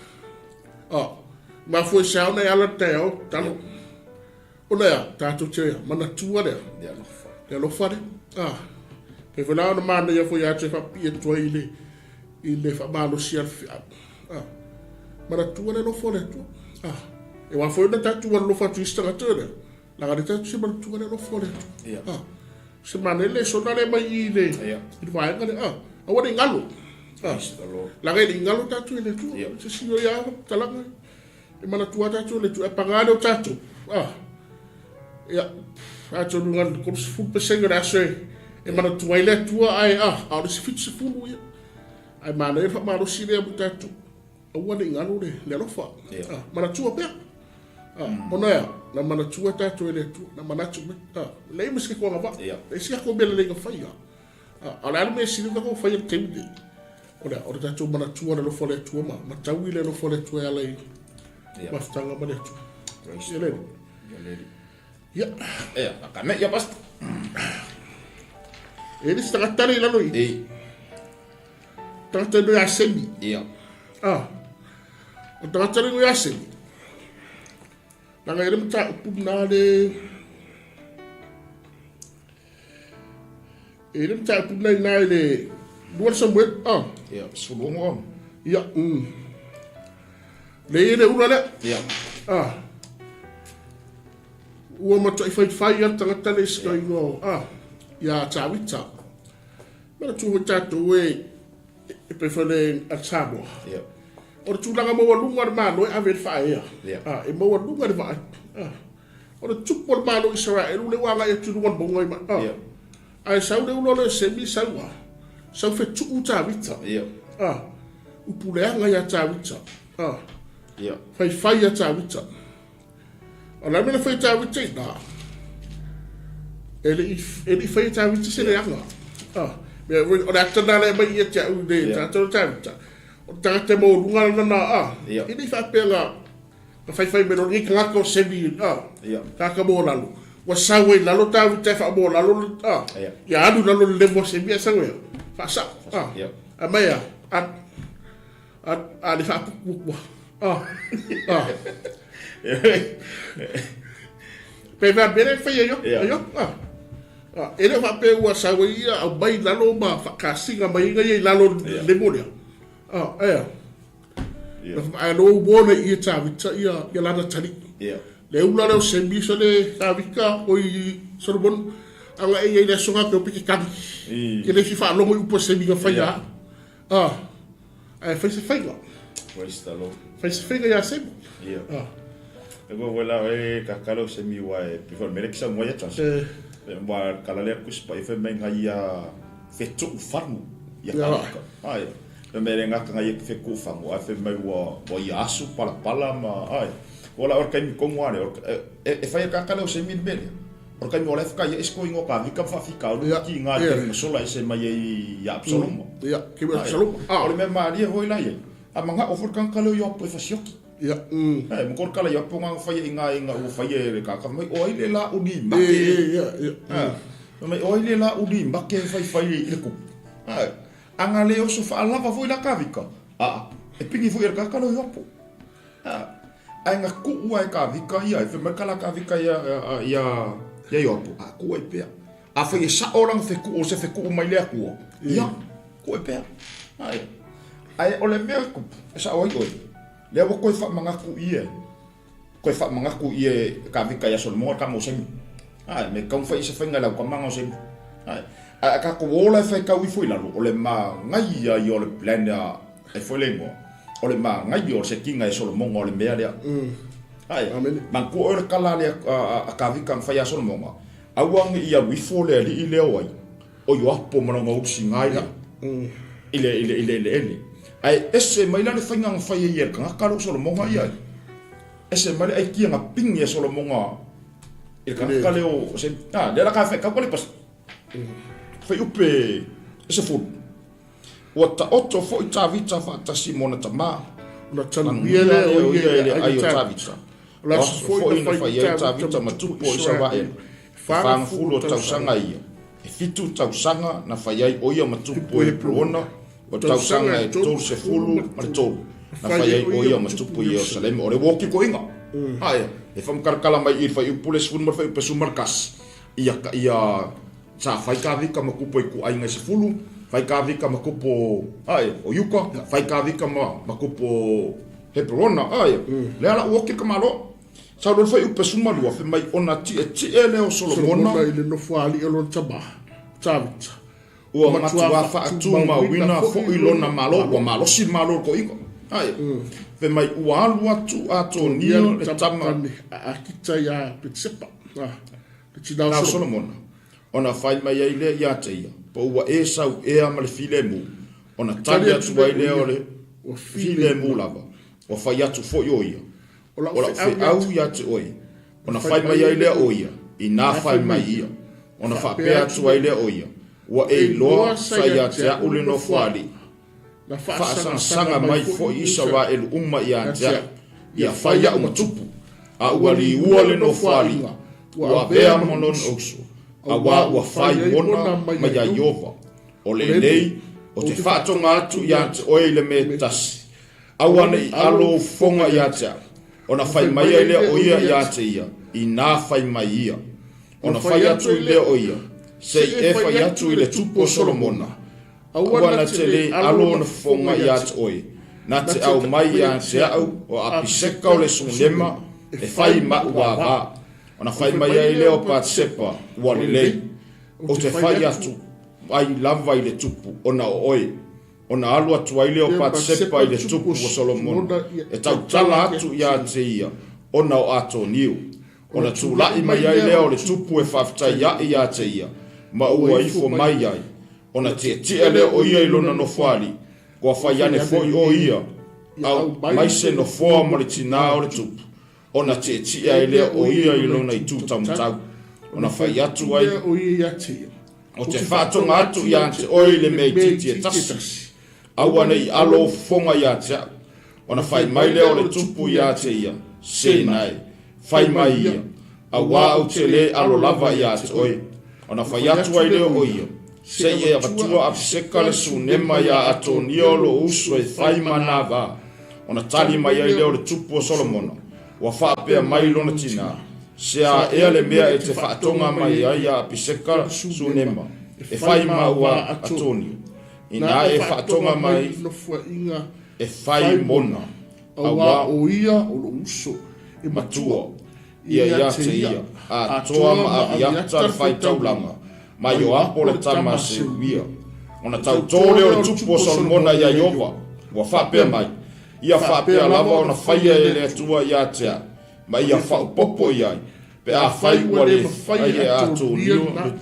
A, mafua i se a ona e ala i le taeao e tatalo. O lea, tatou te manatua lea. Le alofa. Le alofa lea. Ah. Pe foi la ona manaia foi ia te faapipii atu ai i le, i le faamalosi a le feau. Ah. Manatua le alofa o le Atua. Ah. E wā foi ona tatou alofa atu i isi tagata o lea. Leaga le tatou se manatua le alofa o le Atua. Yeah. Ah. Se manaia le lesona lea mai i le, Yeah. i le vaega lea. Ah. Aua ne i galo. Ah. Praise the Lord. Leaga e le i galo tatou i le Atua. Yeah. Se si o ia talaga. E manatua tatou le Atua, e pagā lea o tatou. Ah. Ia, atonu na o le 30% o le aso e, e manatua ai le Atua, ae ah, a o le isi 70 ia. Ae manaia le faamalosi lea mo tatou. Aua ne i galo le, le alofa. Yeah. Ah, manatua pea. Ah, Ona ea, na manatua tatou e le Atua, na manatu mai. Ah, leai ma se tatou agavaa. Yeah. Leai se tatou mea lelei na faia. Ah, a o le a le mea sili ona tatou faia i le taimi lenei? O le a, o le tatou manatua le alofa o le Atua ma, ma taui le alofa o le Atua e ala i Yeah. mafutaga ma le Atua. Praise Ia the le. Lord. Ia le. Ia, Ia, kame ia pastor. e le se tagata le i lalo i. E. Tagata le ia semi. Ia. Ah. O tagata le ia semi. Leaga e le mataupu na le E le mataupu na ina i le lua le Samuel. Ah. Ia, 16. Ia. Le i le ula lea. Ia. Ah. Ua matuai faifai a le tagata le isi ingoa ah ia Tavita. Manatua foi tatou e e pei foi le a Samoa. Ia. O le tulaga maualuga o le Malo e ave i le faaea. Ia. Ah, e maualuga le vaai. Ah. O le tupu o le Malo o Isaraelu lea ua agai atu i luga o le mauga i ma. Ah. Ia. Ae sau le ulo le semi sau ah. Sau fetuu Tavita. Ia. Ah. Upu leaga ia Tavita. Ah. Ia. Faifai ia Tavita. O le a le mea na fai e Tavita i ina? E le i, e le i fai e Tavita se leaga. Ah, mea, o le ata lena le aumai ia te au i le tagata o Tavita. O le tagata e maualuga lana, ah, e le i faapea na, na faifai mai loa lenei tagata o Semi, ah, tagata maualalo. Ua sau ai i lalo Tavita e faamaualalo, ah, ia alu i lalo i le level o Semi ae sau e faasao. Ah, aumai a, a, A, a le faapupuapua. Ah, ah. Pe faapea le fai ai o, ai o. Ah. Ah, e le o faapea ua sau ai ia aumai i lalo ma faakasiga mai ai ia i lalo le mo lea. Ah, ea. Ae lo ua na ia Tavita ia, ia lana tali. Le ula lea o Semi sa le Tavita o i Solomon. Aga e ia i le aso ngā ke o peke kani. Ke le fi whaalogo i upu a Semi nga whai a. Ah. Ae fai se faiga. Praise the Lord. Fai se faiga ia Semi. Ia. Ah. E ko wela e ka kalo Semi wa e before mele kisa mo ya chas. Eh. Wa kala le kus pa ife mai ngai ia fetu fanu ia Ia. ka. Ai. Me mele nga ka ngai fe ku fangu ai fe mai wa wa ia asu pala pala ma ai. Wala or kai mi kongo ale or e fai ka kalo Semi mele. O le taimi o la e whakaia e siko ingoa ka vika whawhika o Ia, ki ngā ia. te sola e se mai e i Absalomo. Ia, ki me Ai. Absalomo. Ah. O le mea mārie hoi la ia. A manga o fori kanga leo i apo e whasioki. Ia, E, mokor kala i apo ngā whaia i ngā inga ua whaia e le kaka mai, o ai le la uni make. E, e, ia, ia. Ah. Mai, o ai le la uni make e whai whai i le kupu. Ai. A ngā le oso whaalava foi la ka vika. A, e pingi foi e le kaka leo i apo. Ah. Ai ngā kuua e ka vika ia, e whai mai kala ka vika ia, ia, ia, ia Ioapo. A, kuua i pea. A whai e sa o ranga whekuu, o se whekuu mai lea kua. Ia, kuua i pea. Ai. Ai, o le mea kupu, e sa o ai oi. Lea wa koe wha mangaku i e. Koe wha mangaku i e ka vika ia Solomonga ka mo semi. Ai, me kaun whai i se whainga lau ka manga o semi. Ai. A ka ko ola e whai kau i fui lalo, o le ma ngai ia i o le plan a e fue le ingoa. O le ma ngai o se kinga e Solomonga o le mea lea. Ai, Amen. man ko o le kala le a ka vika ang whai a Solomonga. Aua ngi ia wifo le ali i leo ai. O i apo mana ngā usi ngai lea. I le, i le, i le, i le ele. Ai, ese mai la le whainga ang whai e ia le kangaka lo Solomonga ia. Ese mai le ai kia ngā pingi e Solomonga i I le kanaka lea o se a lea la ka fai kau le pas. Fai upe e se fulu. Ua taoto foi Tavita faatasi ma ona tamā. Ona tanuia lea o ia i le ai o Tavita. O le aso foi na fai ai Tavita ma tupu o Isaraelu, e 40 o tausaga ia. E 7 tausaga na fai ai o ia ma tupu o Heperona, o tausaga e 33 na fai ai o ia ma tupu i Ierusalema. O le ua kikoiga. Ae, e whamakarakala mai i le whaiupu le 10 ma le whaiupu 11. Ia, ia, sa fai Tavita ma kupo i ku aiga e 10, fai Tavita ma kupo, ae, o Iuka, fai Tavita ma kupo Heperona, ae, lea la ua oki ka malo. Sa lo fai upe suma lua, fe mai ona tietie lea o Solomona. Solomona i le nofoalii o lona tamā, Tavita. Ua matuā faatumauina foi lona malo, ua malosi le malo o le toeaina. Ae, fai mai ua alu atu Atonia le tama a Akita iā Petsepa, le tinā o Solomona, ona fai mai ai lea ia te ia, Po ua e sau ea ma le filemu? Ona tali atu ai lea o le filemu lava, ua fai atu foi o ia, O lau feau ia te oe. Ona fai mai ai lea o ia, Inā fai mai ia. Ona faapea atu ai lea o ia, Ua e iloa sa ia te a'u le nofoalii, faasagasaga mai foi Isaraelu uma ia te a'u, ia fai a'u ma tupu, a ua liua le nofoalii, ua avea ma lona uso, auā ua fai mona mai ia Ieova. O lenei, ou te faatoga atu ia te oe i le mea e tasi, Aua ne i alo ou fofoga ia te au, ona fai mai ai lea o ia ia te ia, inā fai mai ia. Ona fai atu i lea o ia, Se i e fai atu i le tupu o Solomona, aua na te le alo ona fofoga ia te oe, na te au mai ia te au o Apiseka o le Sunema e fai ma'u ava. Ona fai mai ai lea o Patsepa, Ua lelei, ou te fai atu ai lava i le tupu ona o oe. Ona alu atu ai lea o Patsepa i le tupu o Solomona e tautala atu ia te ia ona o Atoniu. Ona tulai mai ai lea o le tupu e faafetai aʻe ia te ia, ma ua ifo mai ai. Ona tietie lea o ia i lona nofoalii, kua fai ane foi o ia, au mai se nofoa mo le tinā o le tupu. Ona tietie ai lea o ia i lona itu taumatau. Ona fai atu ai o ia ia te ia. Ou te faatoga atu ia te oe i le mea itiiti e tasi, aua ne i alo ou fofoga ia te au. Ona fai mai lea o le tupu ia te ia, Se nae, fai mai ia, auā ou te lē alo lava ia te oe. Ona fai atu ai lea o ia, Se i e avatua Apiseka le Sunema iā Atonia o lou uso e fai ma nā vā. Ona tali mai ai lea o le tupu o Solomona, Ua faapea mai lona tinā, Se a ea le mea e te faatoga mai ai iā Apiseka Sunema e fai ma ua Atonia, inā e faatoga mai e fai mona, auā o ia o lou uso e matua ia ia te ia, atoa ma Aviata le faitaulaga, ma Ioapo le tama a Seruia. Ona tautō lea o le tupu o Solomona iā Ieova, ua faapea mai, Ia faapea lava ona faia e le Atua ia te au, ma ia faaopoopo i ai, pe afai ua le fai e Atonio le.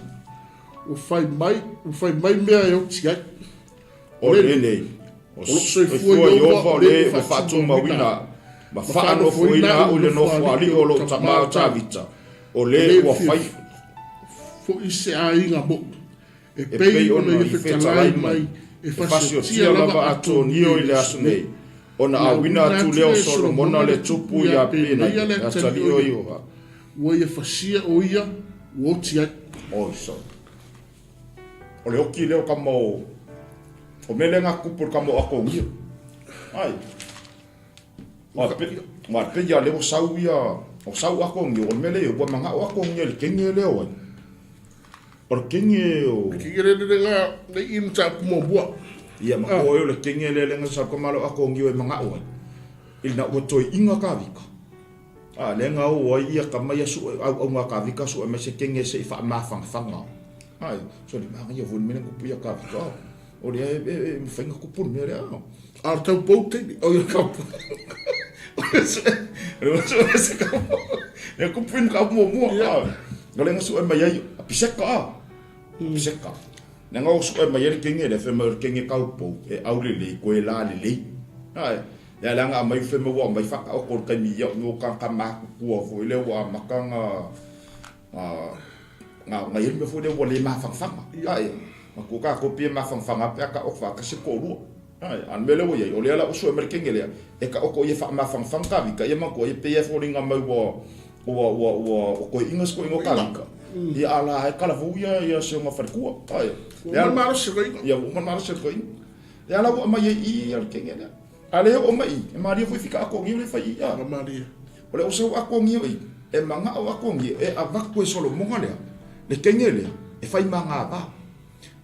Ua fai mai, ua fai mai mea e oti ai. O lenei, o lou soifua Ieova o le ua faatumauina au, ma faanofoina au i le nofoalii o lou tama o Tavita, o le ua fai. Foi se aiga moʻu, e pei ona ia fetalai mai e fasiotia lava Atonio i le aso nei, ona auina atu lea o Solomona le tupu iā Penaia, le atalii o Ioa. Ua ia fasia o ia ua oti ai. Oi so. O le oki lea o kama o o mea lea nga kupu le kama o akongia. Ai. Wa pe wa pe ia le o sau ia o sau akongia o le mea lea ua manga o akongia le kenge lea o ai. O le kenge o. Le kenge le le nga le i mta ku mo bua. Ia ma ko o le kenge le le nga sa ko malo akongia e manga o ai. I na ua toi inga ka vika. A le nga o ai ia ka mai asu au au nga ka vika su mai se kenge se i wha mawhangawhanga. Ai, so le manga ia vun mena kupu ia ka vika. O le e e whainga kupu mea le ao. A tau pou teini. O ia ka pou. O le se ka E kupu inu ka mua mua. O le nga su e mai ai a piseka a. Piseka. Na nga o su e mai ai le kenge le whe mai o le kenge kau pou e au le lei koe la le lei. Ai. Ia leaga aumai fai mai ua aumai faataoto i le taimi ia no ka ka makukua foi lea ua amata na Nga i ai le mea foi lea ua le mafanafana. Ai, matua tatou pei e mafanafana pe a taoto faatasi le toalua. Ai, a o le mea lea ua i ai, o lea la ua sue mai le kenge lea, e taoto ia faamafanafana Tavita, ia manatua ia pei e foliga mai ua ua ua ua toeaina si toeaina o Tavita. Ia a la e talavou ia ia si ona faletua. Ai, Ua uma le malosi o toeaina. Ia ua uma le malosi o toeaina. Lea la ua aumai ai i i le kenge lea. A le oo mai i, e malie foi fika atogia le fai i a. Malie. O le osau atogia i, e manao atogia e avatu e Solomoga lea, le kenge lea, e fai ma ngā va.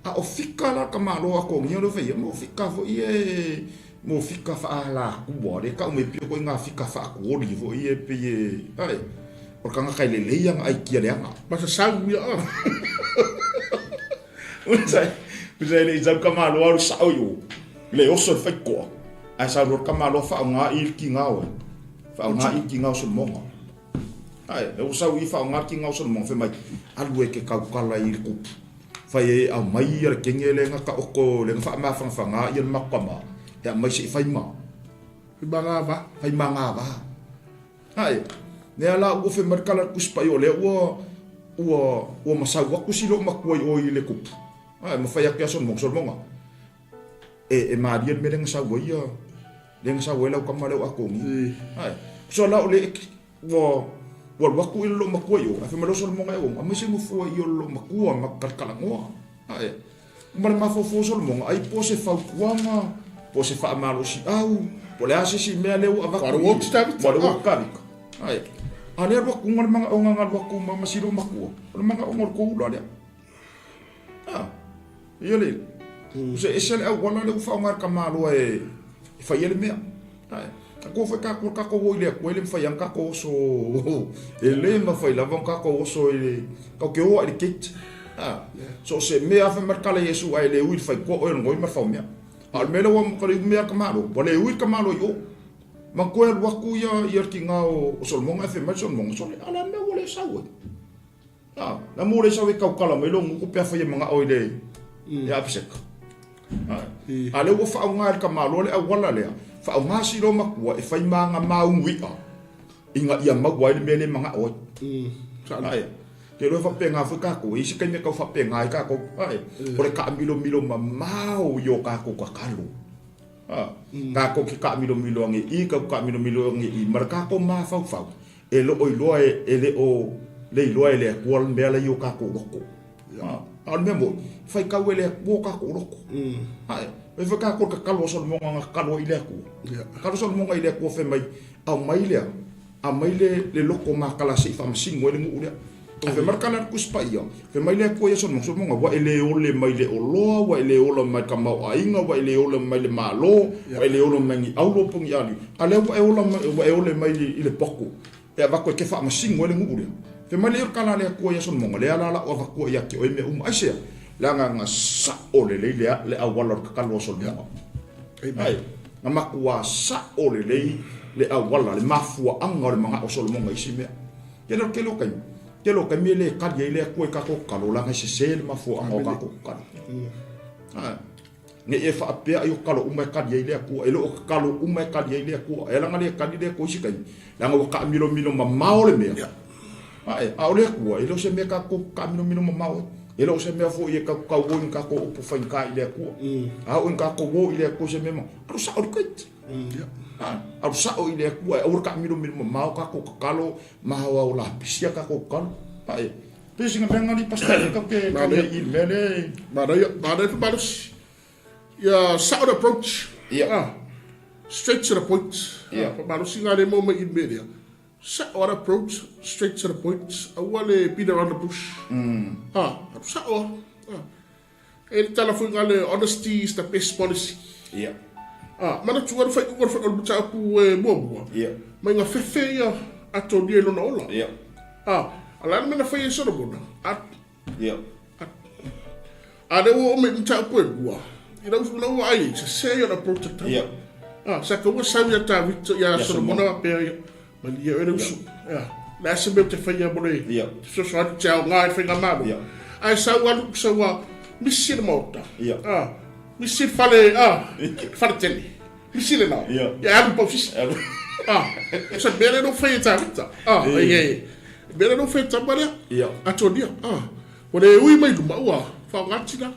A o fika la ka malo atogia le fai, mo fika foi e, mo fika whaalatua, le kau me pio ko i ngā fika whaakuoli foi e pe e, ai, o le tangata e lelei ana ai kia leaga. Ma sa sau ia a. Usai, usai le isau ka malo alu sao i o. Le oso le faikoa, ae sau loa le tamaloa faaaoga i le kigao ai. Faaaoga i le kigao o Solomona. Ae, e ua sau i faaaoga le kigao o Solomona, fai mai, alu e ke tautala i le kupu. Fai e aumai ia le kenge le ga taoto, le ga faamafanafana ia le matou tama, e aumai se i fai ma. Fai ma gava. Fai ma gava. Ae, lea la ua fai mai le tala a le Tusi Paia o lea ua, ua, ua masau atu si lou matua i o i le kupu. Ae, ma fai atu ia Solomona, Solomona, E, e malie le mea lea na sau ai ia, lea na sau ai lau tama lea o Akogi. Ae, so la o le, ua, ua alu atu i le loomatua i o, ae fai mai loa Solomona e o, aumai se nofoa i o le loomatua ma kalakalanoa. Ae, ma le mafaufau o Solomona, ai po o se fautuaga, po o se faamalosiau, po o le a se isi mea lea ua avatu i, ua le ua tavita. Ae, a lea alu atu ma le manaoga na alu atu ma, ma si loomatua, o le manaoga o le tou ula lea. Ah, ia le, se ese le auala lea ua faaaoga e le tamaloa e fai ai le mea. Ae, tatou foi tatou tatou o i le Atua e le mafai lava ona tatou oso, e le mafai lava ona tatou oso i le, tatou te o lava i le gate. Ah, so o se mea lava fai mai le tala a Iesu, a e le ui i le faitoa oe o le gaoi ma le faumea. A o le mea lea ua le mea a le tamaloa, ua le ui le tamaloa i o. Ma toe alu atu ia ia le tiga o Solomona ae fai mai le Solomona, sole, a o le a le mea ua le sau ai? A, na mo le sau e tautala mai lou gutu pe afai e manao i le ia Apiseka. A lea ua faaaoga e le tamaloa le auala lea, faaaoga si lo matua e fai ma aga maugu i'a ina ia maua ai le mea lea e manao ai. Ae, te iloa e faapena foi tatou, e i ai se taimi e tau faapena ai tatou. Ae, o le taamilomilo mamao i o tatou tatalo. A, tatou te taamilomilo ane i i, tatou taamilomilo ane i i, ma le tatou mafaufau. E le o iloa e, e le o le iloa e le Atua le mea la i o tatou loto. A, a o le mea moni, faitau e le Atua o tatou loto. Ae, e fai tatou le tatalo a Solomona na tatalo ai i le Atua. Tatalo Solomona i le Atua fai mai, aumai lea, aumai le, le loto matala se i faamasino ai le nuu lea. Fai mai le tala a le Tusi Paia, fai mai le Atua ia Solomona, Solomona, ua e le ole mai le oloa, ua e le ola mai le tamaoaiga, ua e le ola mai le Malo, ua e le ola mai ni auro po o ni ali'i, a lea ua e ola mai, ua e ole mai i le potu, e avatu e te faamasino ai le nuu lea. Fai mai lea o le tala a le Atua ia Solomona, lea la la o avatua ia te oe mea uma. Aisea? Leaga na sao lelei le, le auala o le tatalo a Solomona. Ae, na matua sao lelei le auala, le mafuaaga o le manao o Solomona i isi mea. Tele o tele o taimi, tele o taimi e le tali ai le Atua i tatou tatalo, leaga e sese le mafuaaga o tatou tatalo. Ae, ne i e faapea ai o tatalo uma e tali ai le Atua, e le o tatalo uma e tali ai le Atua. E ala ona le tali le Atua i isi taimi, leaga ua taamilomilo mamao le mea. Ae, a o le Atua, e le o se mea tatou taamilomilo mamao ai. E le o se mea foi e tautau o i ni tatou upu faigata i le Atua. A oo ina tatou o i le Atua i se mea, alu sao i le gate. Alu sao i le Atua e aua le taamilomilo mamao tatou tatalo ma aoao lapisi a tatou tatalo. Ae, pei o sina mea lena Pastor e tatou te tau i le mea lea e... Manaia, manaia foi malosi. Ia sao le approach. Ia. Straight to the point. Ia. Malosi lena lea e maua mai i le mea lea. Sao lava le approach, straight to the point. Aua le beat around the bush. Alu sao lava. E le tala foi le honesty is the best policy. Ia. Ah, manatua le faaiuga o le mataupu e muamua. Ia. Mai ga fefe ia Atonia i lona ola. Ia. Ah, a le a le mea na fai e Solomona? A Ia. A lea ua oo mai i mataupu e lua. I lau lau vaai ai, sese ia le approach tatau. Ia. Ah, sa taua sau ia Tavita ia Solomona faapea ia, malie oe le uso. Ia. Le a se mea ou te faia mo le Ia. fesoasoani te aoga i le faigamalo. Ia. Ae sau alu sau a misi le maota. Ia. Ah, misi le fale, ah, fale tele. Misi le lao. Ia. Ia alu pausisi. Alu. Ah, sa mea lea na ou faia e Tavita. Ah, ai ai. Mea lea na fai tama lea. Atonia. Ua le ui mai luma ua faaaoga tina.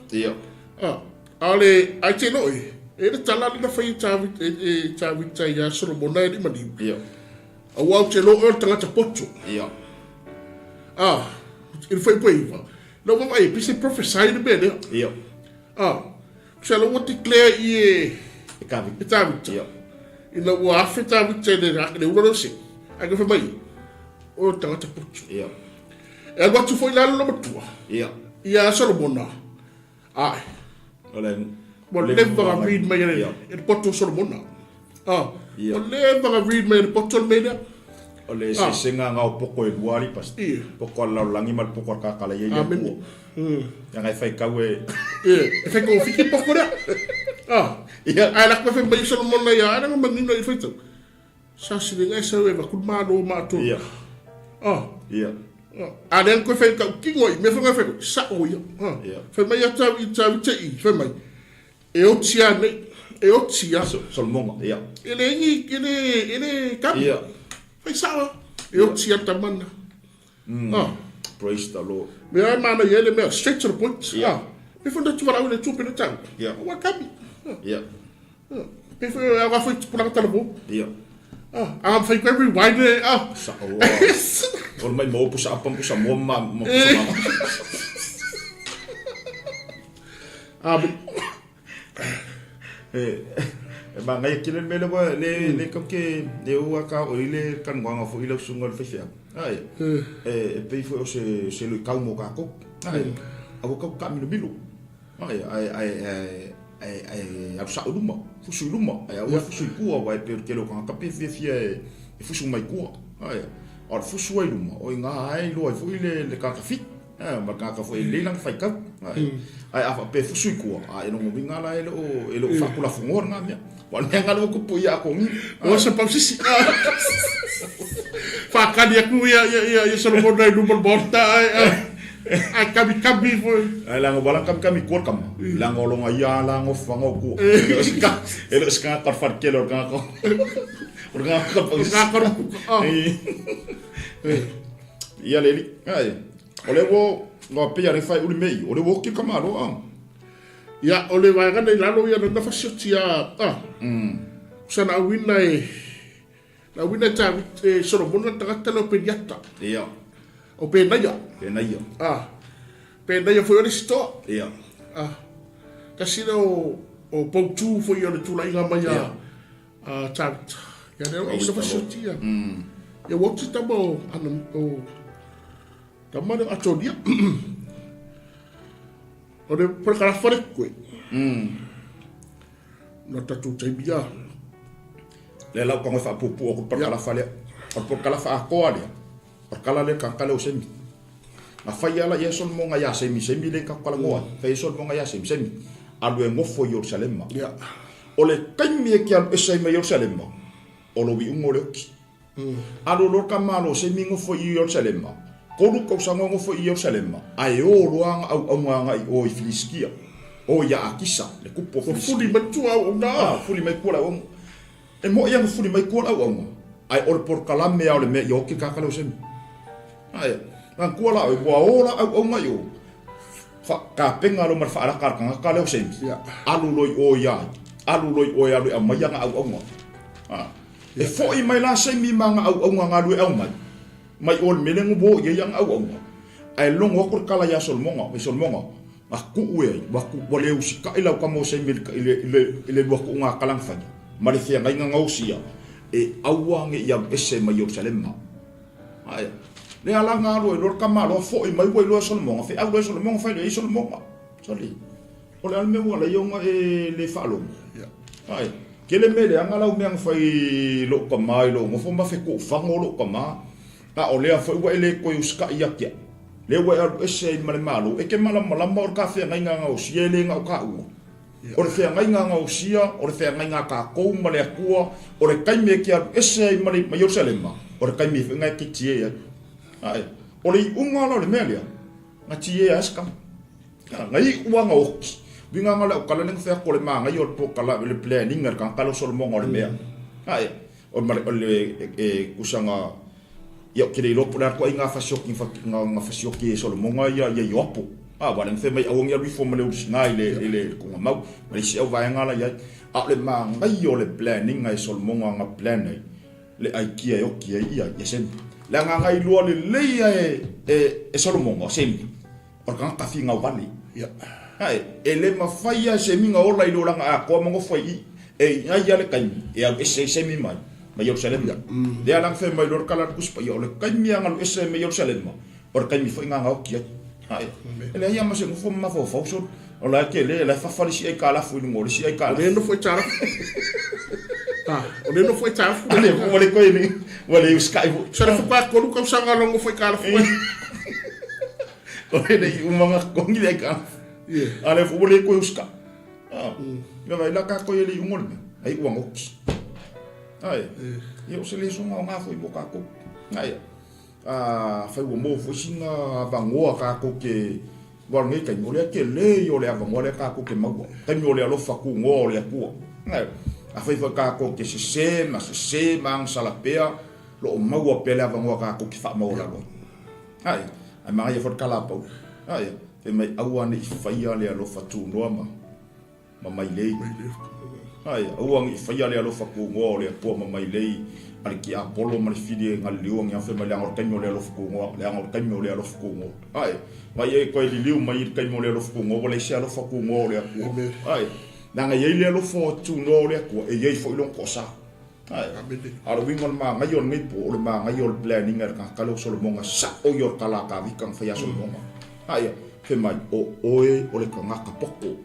A o le ai te loe, e le tala le na fai e Tavita ia Solomona e lima niu. Aua ou te loe o le tagata poto. I le fai pue iwa. Na ua vaai, pei se prophesy le mea lea. Sa ua declare i e E Tavita. E Tavita. Ina ua afe Tavita i le ula leo se. Ai ka fai mai, o le tagata poto. E alu atu foi la lona matua. Ia Solomona. Ae. Ua leva na read mai e le poto o Solomona. Ua leva na read mai e le poto le mea lea. O le eseesega nga o poko e lua ali pastor. Poko a le lalolagi ma le poko a le kakala ia i le Atua. Leaga e faitau e. E fai ko fiki poko lea. Ae lako e fai mai Solomona ia ana nga manino i faitau. Sa silinga e sau e vaku malo ma atu. A lea koe fai kau kingo i me fai fai sa o ia. Fai mai a tau i tau te i fai mai. E oti a nei. E oti a. Solomona, ia. E le ingi, e le kami. Fai sao. E oti a tamana. Praise the Lord. Mea e mana ia le mea, straight to the point. Me fai tu wala le tu pene tau. Ua kami. Pe fai a fai tu pulanga tala mo. A fai koe rewind e. Sa o. O mai mo pusa apa pusa mo ma ma pusa ma. E mangaia kele le mea lea ua le le kau ke le ua ka o i le kanuaga foi i lau susuga o le faifeau. Ai, e pei foi o se se luitau mo kākou. Ai, a ua kau taamilomilo. Ai, ae ae ae ae ae alu sao i luma, fusu i luma, ae aua e fusu i tua aua e pei o le tele o tagata pe fiafia e fusu mai tua. Ai, a o le fusu ai luma, o i ina lava e iloa ai foi le le tagata fit. Ma le tagata foi e lelei lana faitau. Ae a faapea e fusu i tua, a e lona uiga la e le o faatulafonoa lena mea. Aua o le mea lena lea ua tupu ia Atonia. Ua se pausisi. Faatali atu ia Solomona i luma o le Maota ae kamikami foi. Ae leaga ua ala kamikami i tua le tama, leaga o lona ia ala nofoaga o tua. E le o se tagata o le faletele o le tagata o le tagata pausisi. O le tagata o le Ia le alii. Ae. O le ua ua pei a le fai uli mei, o le ua oki ka malo a. Ia, o le vaega nei lalo ia na fasioti a, a. Sa na auina e, na auina e Tāwit, e Solomona le tagata lea o Peniata. Ia. O Penaia. Penaia. A. Penaia foi o le isi toa. Ia. A. Tasi lea o, o poutū foi o le tulaiga mai a, a Tāwita. Ia lea o auina fasioti ia. Ia ua oti tama o, ana, o, Tama lea Atonia. O le parakarafa le koe. Na tatou taimi a. Lea la ua tago e faapuupuu atu le parakalafa lea. O le parakalafa atoa lea, o le tala lea o le tagata lea o Semi. Na fai lava la i ai Solomoga ia Semi, Semi lea tatou talanoa ai. Fai ai Solomoga ia Semi, Semi, alu e nofo i Ierusalema. O le taimi e te alu ese ai mai Ierusalema, o lou iuga o le oti. Alu loa ka Malo semi nofo i Ierusalema, tolu tausaga o nofo i Ierusalema, ae o loa ana auauna agai i o i Filisitia, o ia Akisa, le tupu o Filisitia. Ua fuli mai tua auauna. A, fuli mai tua le auauna. E moʻi ana fuli mai tua le auauna, ae o le polokalame lava o le mea ia oti le tagata lea o Semi. Ae, manatua la oe, ua o la auauna i o, fa, tapena loa ma le faalata a le tagata lea o Semi, alu loa i o ia ai, alu loa i o e alu e aumai ana auauna. A. E foi mai la Semi ma ana auauna galue aumai, mai o le mea lea na ua oo i ai ana auauna. Ae logo atu le tala ia Solomoga, e Solomoga, na tuu e ai, ua tu, ua le usitai lau tama o Semi i le, i le, i le lua tuuga a tala na faia, ma le feagaiga na osia, e aua ne i alu ese mai Ierusalema. Ae, lea la na alu ai loa le tama loa, foi mai ua iloa e Solomoga, feau loa e Solomoga, fai loa i ai Solomoga, Sole, O le a le mea ua ala ai ona e le faalogo? Ae, tele mea leaga lau mea na fai i lou tama i lou nofo ma fetuufago lou tama, a o lea foi ua e le toe usitai ia te au. Lea ua e alu ese ai ma le Malo, e te malamalama o le ta feagaiga gaosia e le na o taua. O le feagaiga gaosia, o le feagaiga a tatou ma le Atua, o le taimi e te alu ese ai ma le, ma Ierusalema, o le taimi foi lena e te tiē ai. Ae, o le iuga la o le mea lea, na tiē ai se tama. Na iu ana oti, uiga ana le aukala le na fai atu o le manaia o le polokalame, le planning a le tagata lea o Solomoga o le mea. Ae, o le, o le, e, tusa na Ia, ou te le iloa po o le a le ituaiga fasioki na fasioki e Solomoga ia Ioapo. A, aua o lea na fai mai aua ne i alu ifo ma le ulusina i le tuugamau ma le isi au vaega la i ai. A o le manaia o le plan iga e Solomoga na plan ai le aikia e oti ai ia Semi. Leaga na iloa lelei lava e Solomoga o Semi o le tagata finau vale. E le mafai lava e Semi ona ola i le olaga atoa ma nofo ai i i. E i ai lava le taimi e alu ese ai Semi mai Ierusalema. Lea la na fai mai loa le tala a le Tusi Paia, o le taimi lava na alu ese ai mai Ierusalema, o le taimi foi lena na oti ai. E leai lava ma se nofo ma mafaufau solo. O la e tele, o la e fafa le isi aitalafu i luga o le isi aitalafu. O lea e nofo aitalafu. O lea e nofo aitalafu. A lea foi ua le toe ni, ua le usikai foi. Sa le faatoa 3 tausaga o nofo aitalafu ai. O le i uma ona totogi le aitalafu. A lea foi ua le toe usikai. Ia vaai la tatou i le iuga o le mea, ai ua goti. Ai, ia o se lesona aoga foi mo tatou. Ai, afai ua maua foi sina avanoa tatou te aua o lenei taimi, o lea tele ia o le avanoa lea tatou te maua. Taimi o le alofa tunoa o le Atua. Ai, afai foi tatou te sese ma sese ma agasala pea, lo o maua pea le avanoa tatou te faamaualalo ai. Ai, ae manaia foi le tala a Paulo. Ai, fai mai aua ne i faia le alofa tunoa ma ma mailei. Ai, aua ne i faia le alofa tunoa o le Atua ma mailei a le tiapolo ma le fili e galiliu agi fai mai leaga o le taimi o le alofa tunoa, leaga o le taimi o le alofa tunoa. Ai, mai e toe liliu mai i le taimi o le alofa tunoa ua leai se alofa tunoa o le Atua. Ai, leaga e i ai le alofa tunoa o le Atua, e i ai foi lona toasa. A o le uiga o le manaia o lenei po, o le manaia o le planning a le tagata lea o Solomoga, sao ia o le tala a Tavita na fai ia Solomoga. Aia, fai mai, o oe o le tagata poto.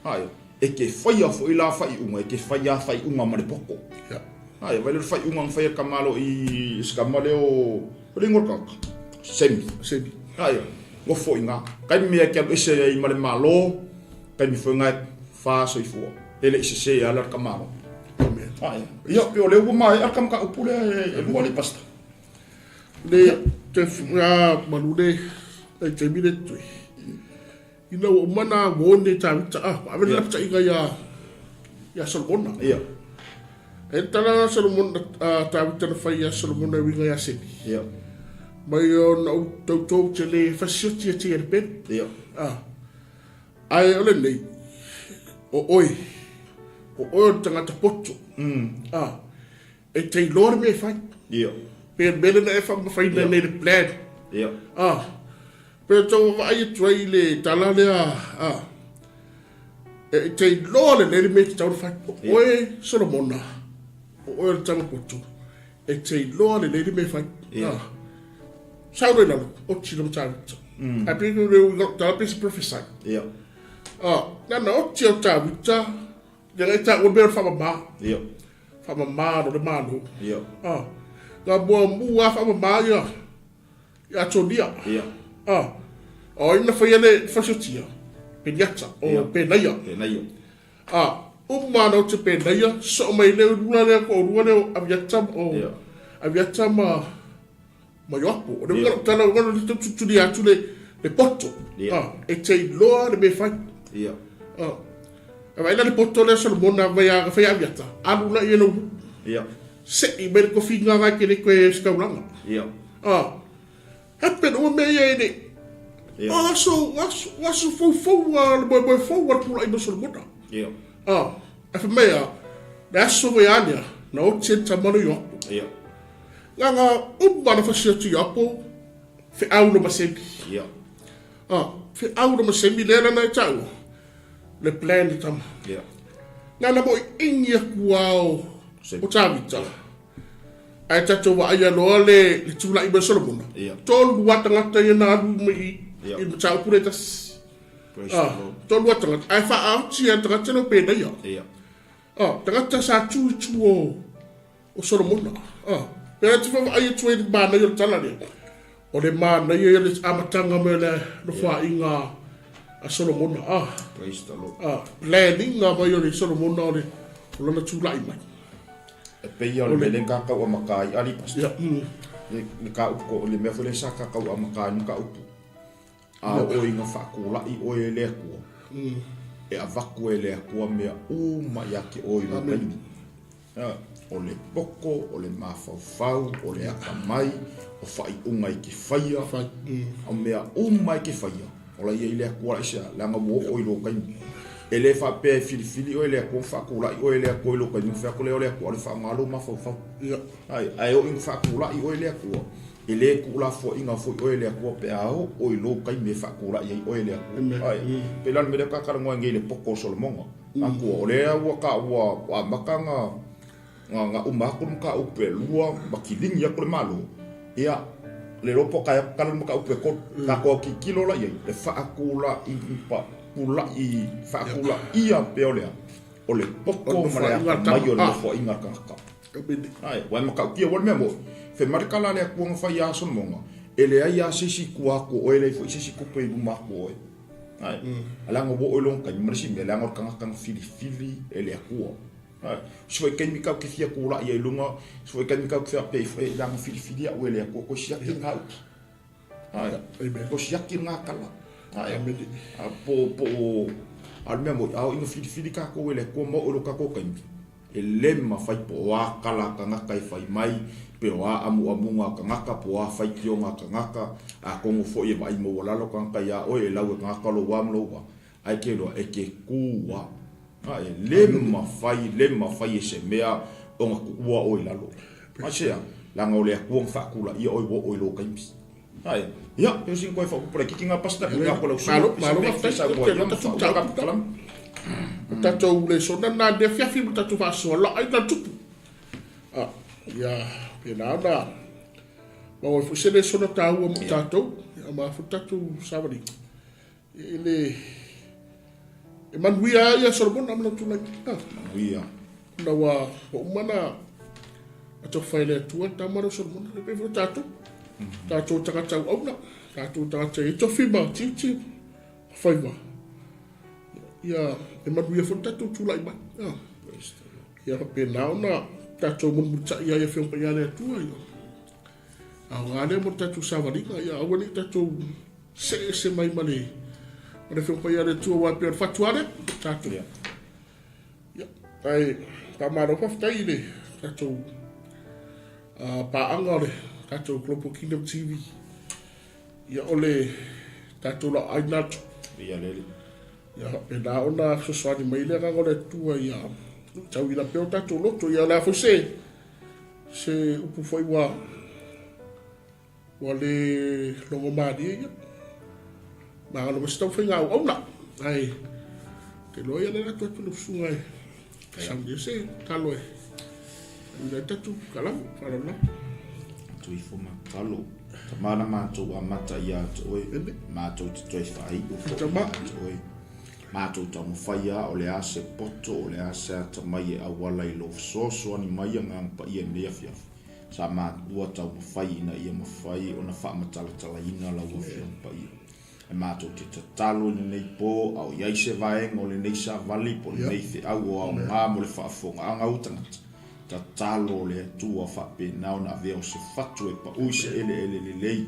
Aia, e te faia foi la faaiuga, e te faia lava faaiuga ma le poto. Aia, vaai la le faaiuga na fai e le tamaloa i si tama lea o, o le igoa o le tagata? Semi. Semi. Aia, nofo i ina. Taimi e te alu ese ai ma le Malo, taimi foi lena e fa soifua. E le i sese ala le tamaloa. Ia, pei o lea ua maea le mataupu lea e lua le pastor. Le te a malu le ai taimi le tui. Ina ua uma na warn e Tavita a ave le lapataiga ia ia Solomona. Ia. E tala na Solomona a Tavita na fai ia Solomona e uiga ia Semi. Ia. Mai o na u tautou te le fasioti e te le pelu. Ia. A. Ae o lenei, o oe, o oe o le tagata poto, a, e te iloa le mea e fai. Ia. Pe le mea lena e faamafaina nei le plan. Ia. A, pe tau vaai atu ai i le tala lea, a, e te iloa lelei le mea e tatau ona fai. O oe, Solomona, o oe o le tama poto, e te iloa lelei le mea e fai. Ia. A, sau loa i lalo, oti le mataupu. Ae pei o le uiga o tala pei se prophesy. Ia. A, na oti au Tavita, ia ngai taua le mea o le faamama. Ia. Faamama no le Malo. Ia. A, na muamua lava faamama ia ia Atonia. Ia. A, o ai na faia le fasiotia? Peniata, o Penaia. Penaia. A, uma ana o te Penaia, soo mai le lua lea ko lua lea o Aviata o Aviata ma ma Ioapo. O le uiga o lau tala, o le tau tulitulia atu le, le poto. Yeah. E te iloa le mea e fai. Yeah. A vaai la le poto lea Solomona vai a fai Aviata, alu la i lau Yeah. Sei mai le kofiga ngai ke le koe skaulanga. Yeah. Happen uma mea ia e le. Yeah. Aso, aso, aso fou fou a le moemoe fou a le pulai mai Solomona. Yeah. A fai mai a, le aso vai a lea, na oti e tama le Ioapo. Yeah. Leaga uma na fasi atu Ioapo, feau le masemi. Yeah. Feau le masemi lea lana e taua, le plan le tama. Yeah. Nana mo i ingi aku ao o Tavita. Yeah. Ae tatou vaaia loa le le tula'i mai o Solomona, tolu lava tagata ia na alu mai i Ia. i le mataupu lea e tasi. Praise the Ah, Lord. tolu lava tagata, ae faaoti e le tagata lea o Penaia. Ia. Ah, tagata sa tu i tua o, o Solomona. Ah, pea te vaavaai atu ai i le manaia o le tala lea. O le manaia ia le amataga mai o le nofoaiga a Solomona. Ah, Praise the Lord. ah, planning-a mai o le Solomona o le o lana tula'i mai. E pei o le mea lea na tatou amata ai, Ali Pastor. Ia, Le, le ka upu ko, le mea foi lea sa tatou amata ai ma ka upu. A oo ina faatulai oe e le Atua, e avatu e le Atua mea uma ia te oe i lou taimi. O le poko, o le mafaufau, o le atamai, o faaiuga e te faia, o mea uma e te faia, o la ia i le Atua la aisea, leaga ua oo i lou taimi. E le faapea e filifili oe e le Atua ma faatulai oe e le Atua i lou taimi ona fai atu lea o le Atua o le faaaoga lou mafaufau. Ae oo ina faatulai oe e le Atua, e le tuulafoaiina foi oe e le Atua pe a oo i lou taimi e faatulai ai oe e le Atua. E pei la o le mea lea ta talanoa ai nei i le poto o Solomona. Atua, o lea ua ta ua amata na uma atu le mataupu e lua ma kiligi atu le Malo, ia, le iloa po o tae atu tala le mataupu e tolu. Tatou autilotilo la i ai, le faatulaia pea o le a? O le poto ma le atamai o le nofoaiga a le tagata. Ae, ua e matautia ua le mea moni. Fai mai le tala a le Atua na fai ia Solomona, e leai lava se isi i tua atu o oe, e leai foi se isi tupe i luma atu o oe. Ae, leaga ua oo i lona taimi, ma le isi mea, leaga o le tagata na filifili e le Atua. Ae, se foi taimi tatou te fia tulai ai i luga, se foi taimi tatou te faapea ifo, e leaga filifili au e le Atua, toe siaki lena upu. Ae, toe siaki lena tala. Ae, po, po, a o le mea moni, a oo ina filifili tatou e le Atua ma oo i lo tatou taimi, E le mafai po o a kala a tagata e fai mai, pe o a amuamuga a tagata, po o a faitioga a tagata, atonu foi e vaai maualalo tagata iā oe, e lau e tagata lou a ma lou a, ae te iloa, e te kū a. A e le mafai, le mafai e se mea ona tuua oe i lalo. Aisea? Leaga o le Atua na faatulaia oe ua oo i lou taimi. Ae, ia, pei o sina toe faaopoopo laitiiti lena Pastor, i atu lau susuga, Malo, malo se faafetai. mea e fia saunoa i ai ma faauma le tatou O tatou lesona lena i le afiafi ma tatou faasoa la ai na tupu. Ah, ia pena ona maua ai foi se lesona taua mo tatou, ia ma foi tatou savaliga. E le e manuia ai ia Solomona ma lona tulai. Ah. Manuia. Ona ua uma na taumafai e le Atua le tama lea o Solomona, e pei foi o tatou. Tatou tagata auauna, tatou tagata e i ai tofi ma tiute ma faiva. Ia e manuia foi le tatou tulai mai. Ia faapena ona tatou mulimulitai ai Afioga Paia a le Atua. Ia aoga lea mo le tatou savaliga. Ia aua ne i tatou see ese mai ma le Afioga Paia a le Atua, aua e pei o le fatu lava lea tatou. Ia, ae faamalo faafetai i le tatou paaga o le tatou Global Kingdom TV. Ia, o le tatou laoaina atu. Ia lele. Ia faapena ona fesoasoani mai le agaga o le Atua ia tauina pea o tatou loto. Ia o le a foi se se upu foi ua ua le logo malie ia. Magalo mai se taumafaiga auauna. Ae te iloa ia le atu atu le susuga e saunia se talo e ina ai tatou kalamu faaaloalo lava. Tuifo ma talo. Tama na matou amata ia te oe. Matou te toe faaiu foi ia te oe. Matou taumafai a o le a se poto, o le a se atamai e auala i lou fesoasoani mai Agaga Paia i lenei afiafi. Sa matua taumafai ina ia mafai ona faamatalatalaina lau Afioga Paia. E matou te tatalo i lenei po, a o i ai se vaega o lenei savali po o lenei feau o aoga mo le faafofogaaga o tagata, tatalo le Atua faapena ona avea o se fatu e pau i se eleele lelei,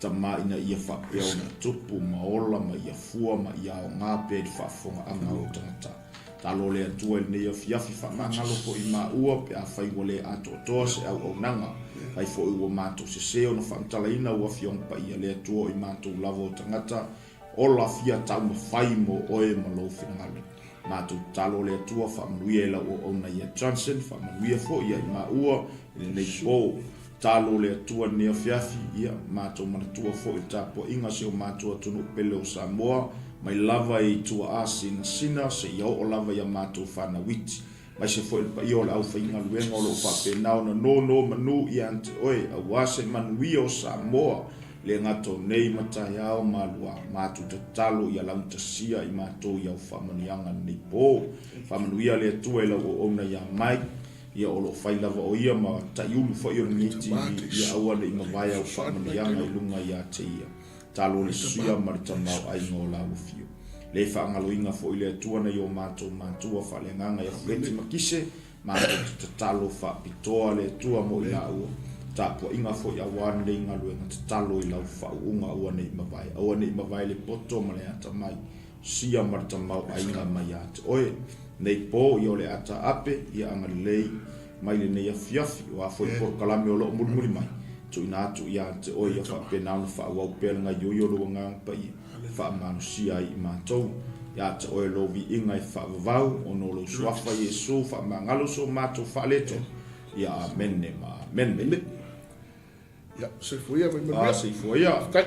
Tama ina ia faapea ona tupu ma ola ma ia fua ma ia aoga pea i le faafofogaaga o tagata. Talo le Atua i lenei afiafi faamagalo foi i maua pe afai ua le atoatoa se auaunaga. Fai foi ua matou sese ona faamatalaina ua Afioga Paia le Atua o i matou lava o tagata ola fia taumafai mo oe ma lou finagalo. Matou tatalo le Atua faamanuia i lau auauna ia Johnson, faamanuia foi ia i maua i lenei po. Talo le Atua i lenei afiafi, ia matou manatua foi le tapuaiga a si o matou atunuu pele o Samoa, mai lava i tuaa sinasina seia oo lava i a matou fanau iti. Aemaise foi le paia o le aufaigaluega o lo o faapena ona nonomanu ia te oe aua se manuia o Samoa, le gata o nei ma taeao ma lua. Matou tatalo ia laugatasia i matou i au faamanuiaga i lenei po. Faamanuia le Atua i lau auauna ia Mike, ia o lo o fai lava o ia ma taiulu foi o lenei TV, ia aua ne i mavae au faamanuiaga i luga ia te ia. Talo le suia ma le tamaoaiga o lau afio. Le faagaloina foi le Atua nai o matou matua faaleagaga ia Fuleti ma Kise, matou te tatalo faapitoa le Atua mo i laua. Tapuaiga foi aua lenei galuega tatalo i lau faauuga aua ne i mavae. Aua ne i mavae le poto ma le atamai, sia ma le tamaoaiga mai ia te oe. Nei po ia o le ata ape, ia agalelei. mai lenei afiafi, o a foi polokalame o lo o mulimuli mai, tuuina atu ia te oe ia faapena ona faaauau pea le gaioio o lou Agaga Paia, faamalosia ai i matou. Ia te oe lou viiga e faavavau, ona o lou Suafa Iesu, faamagalo so matou faaletonu. Ia Amene ma Amene. Ia, soifua ia ma ia manuia. Soifua ia. Faafetai.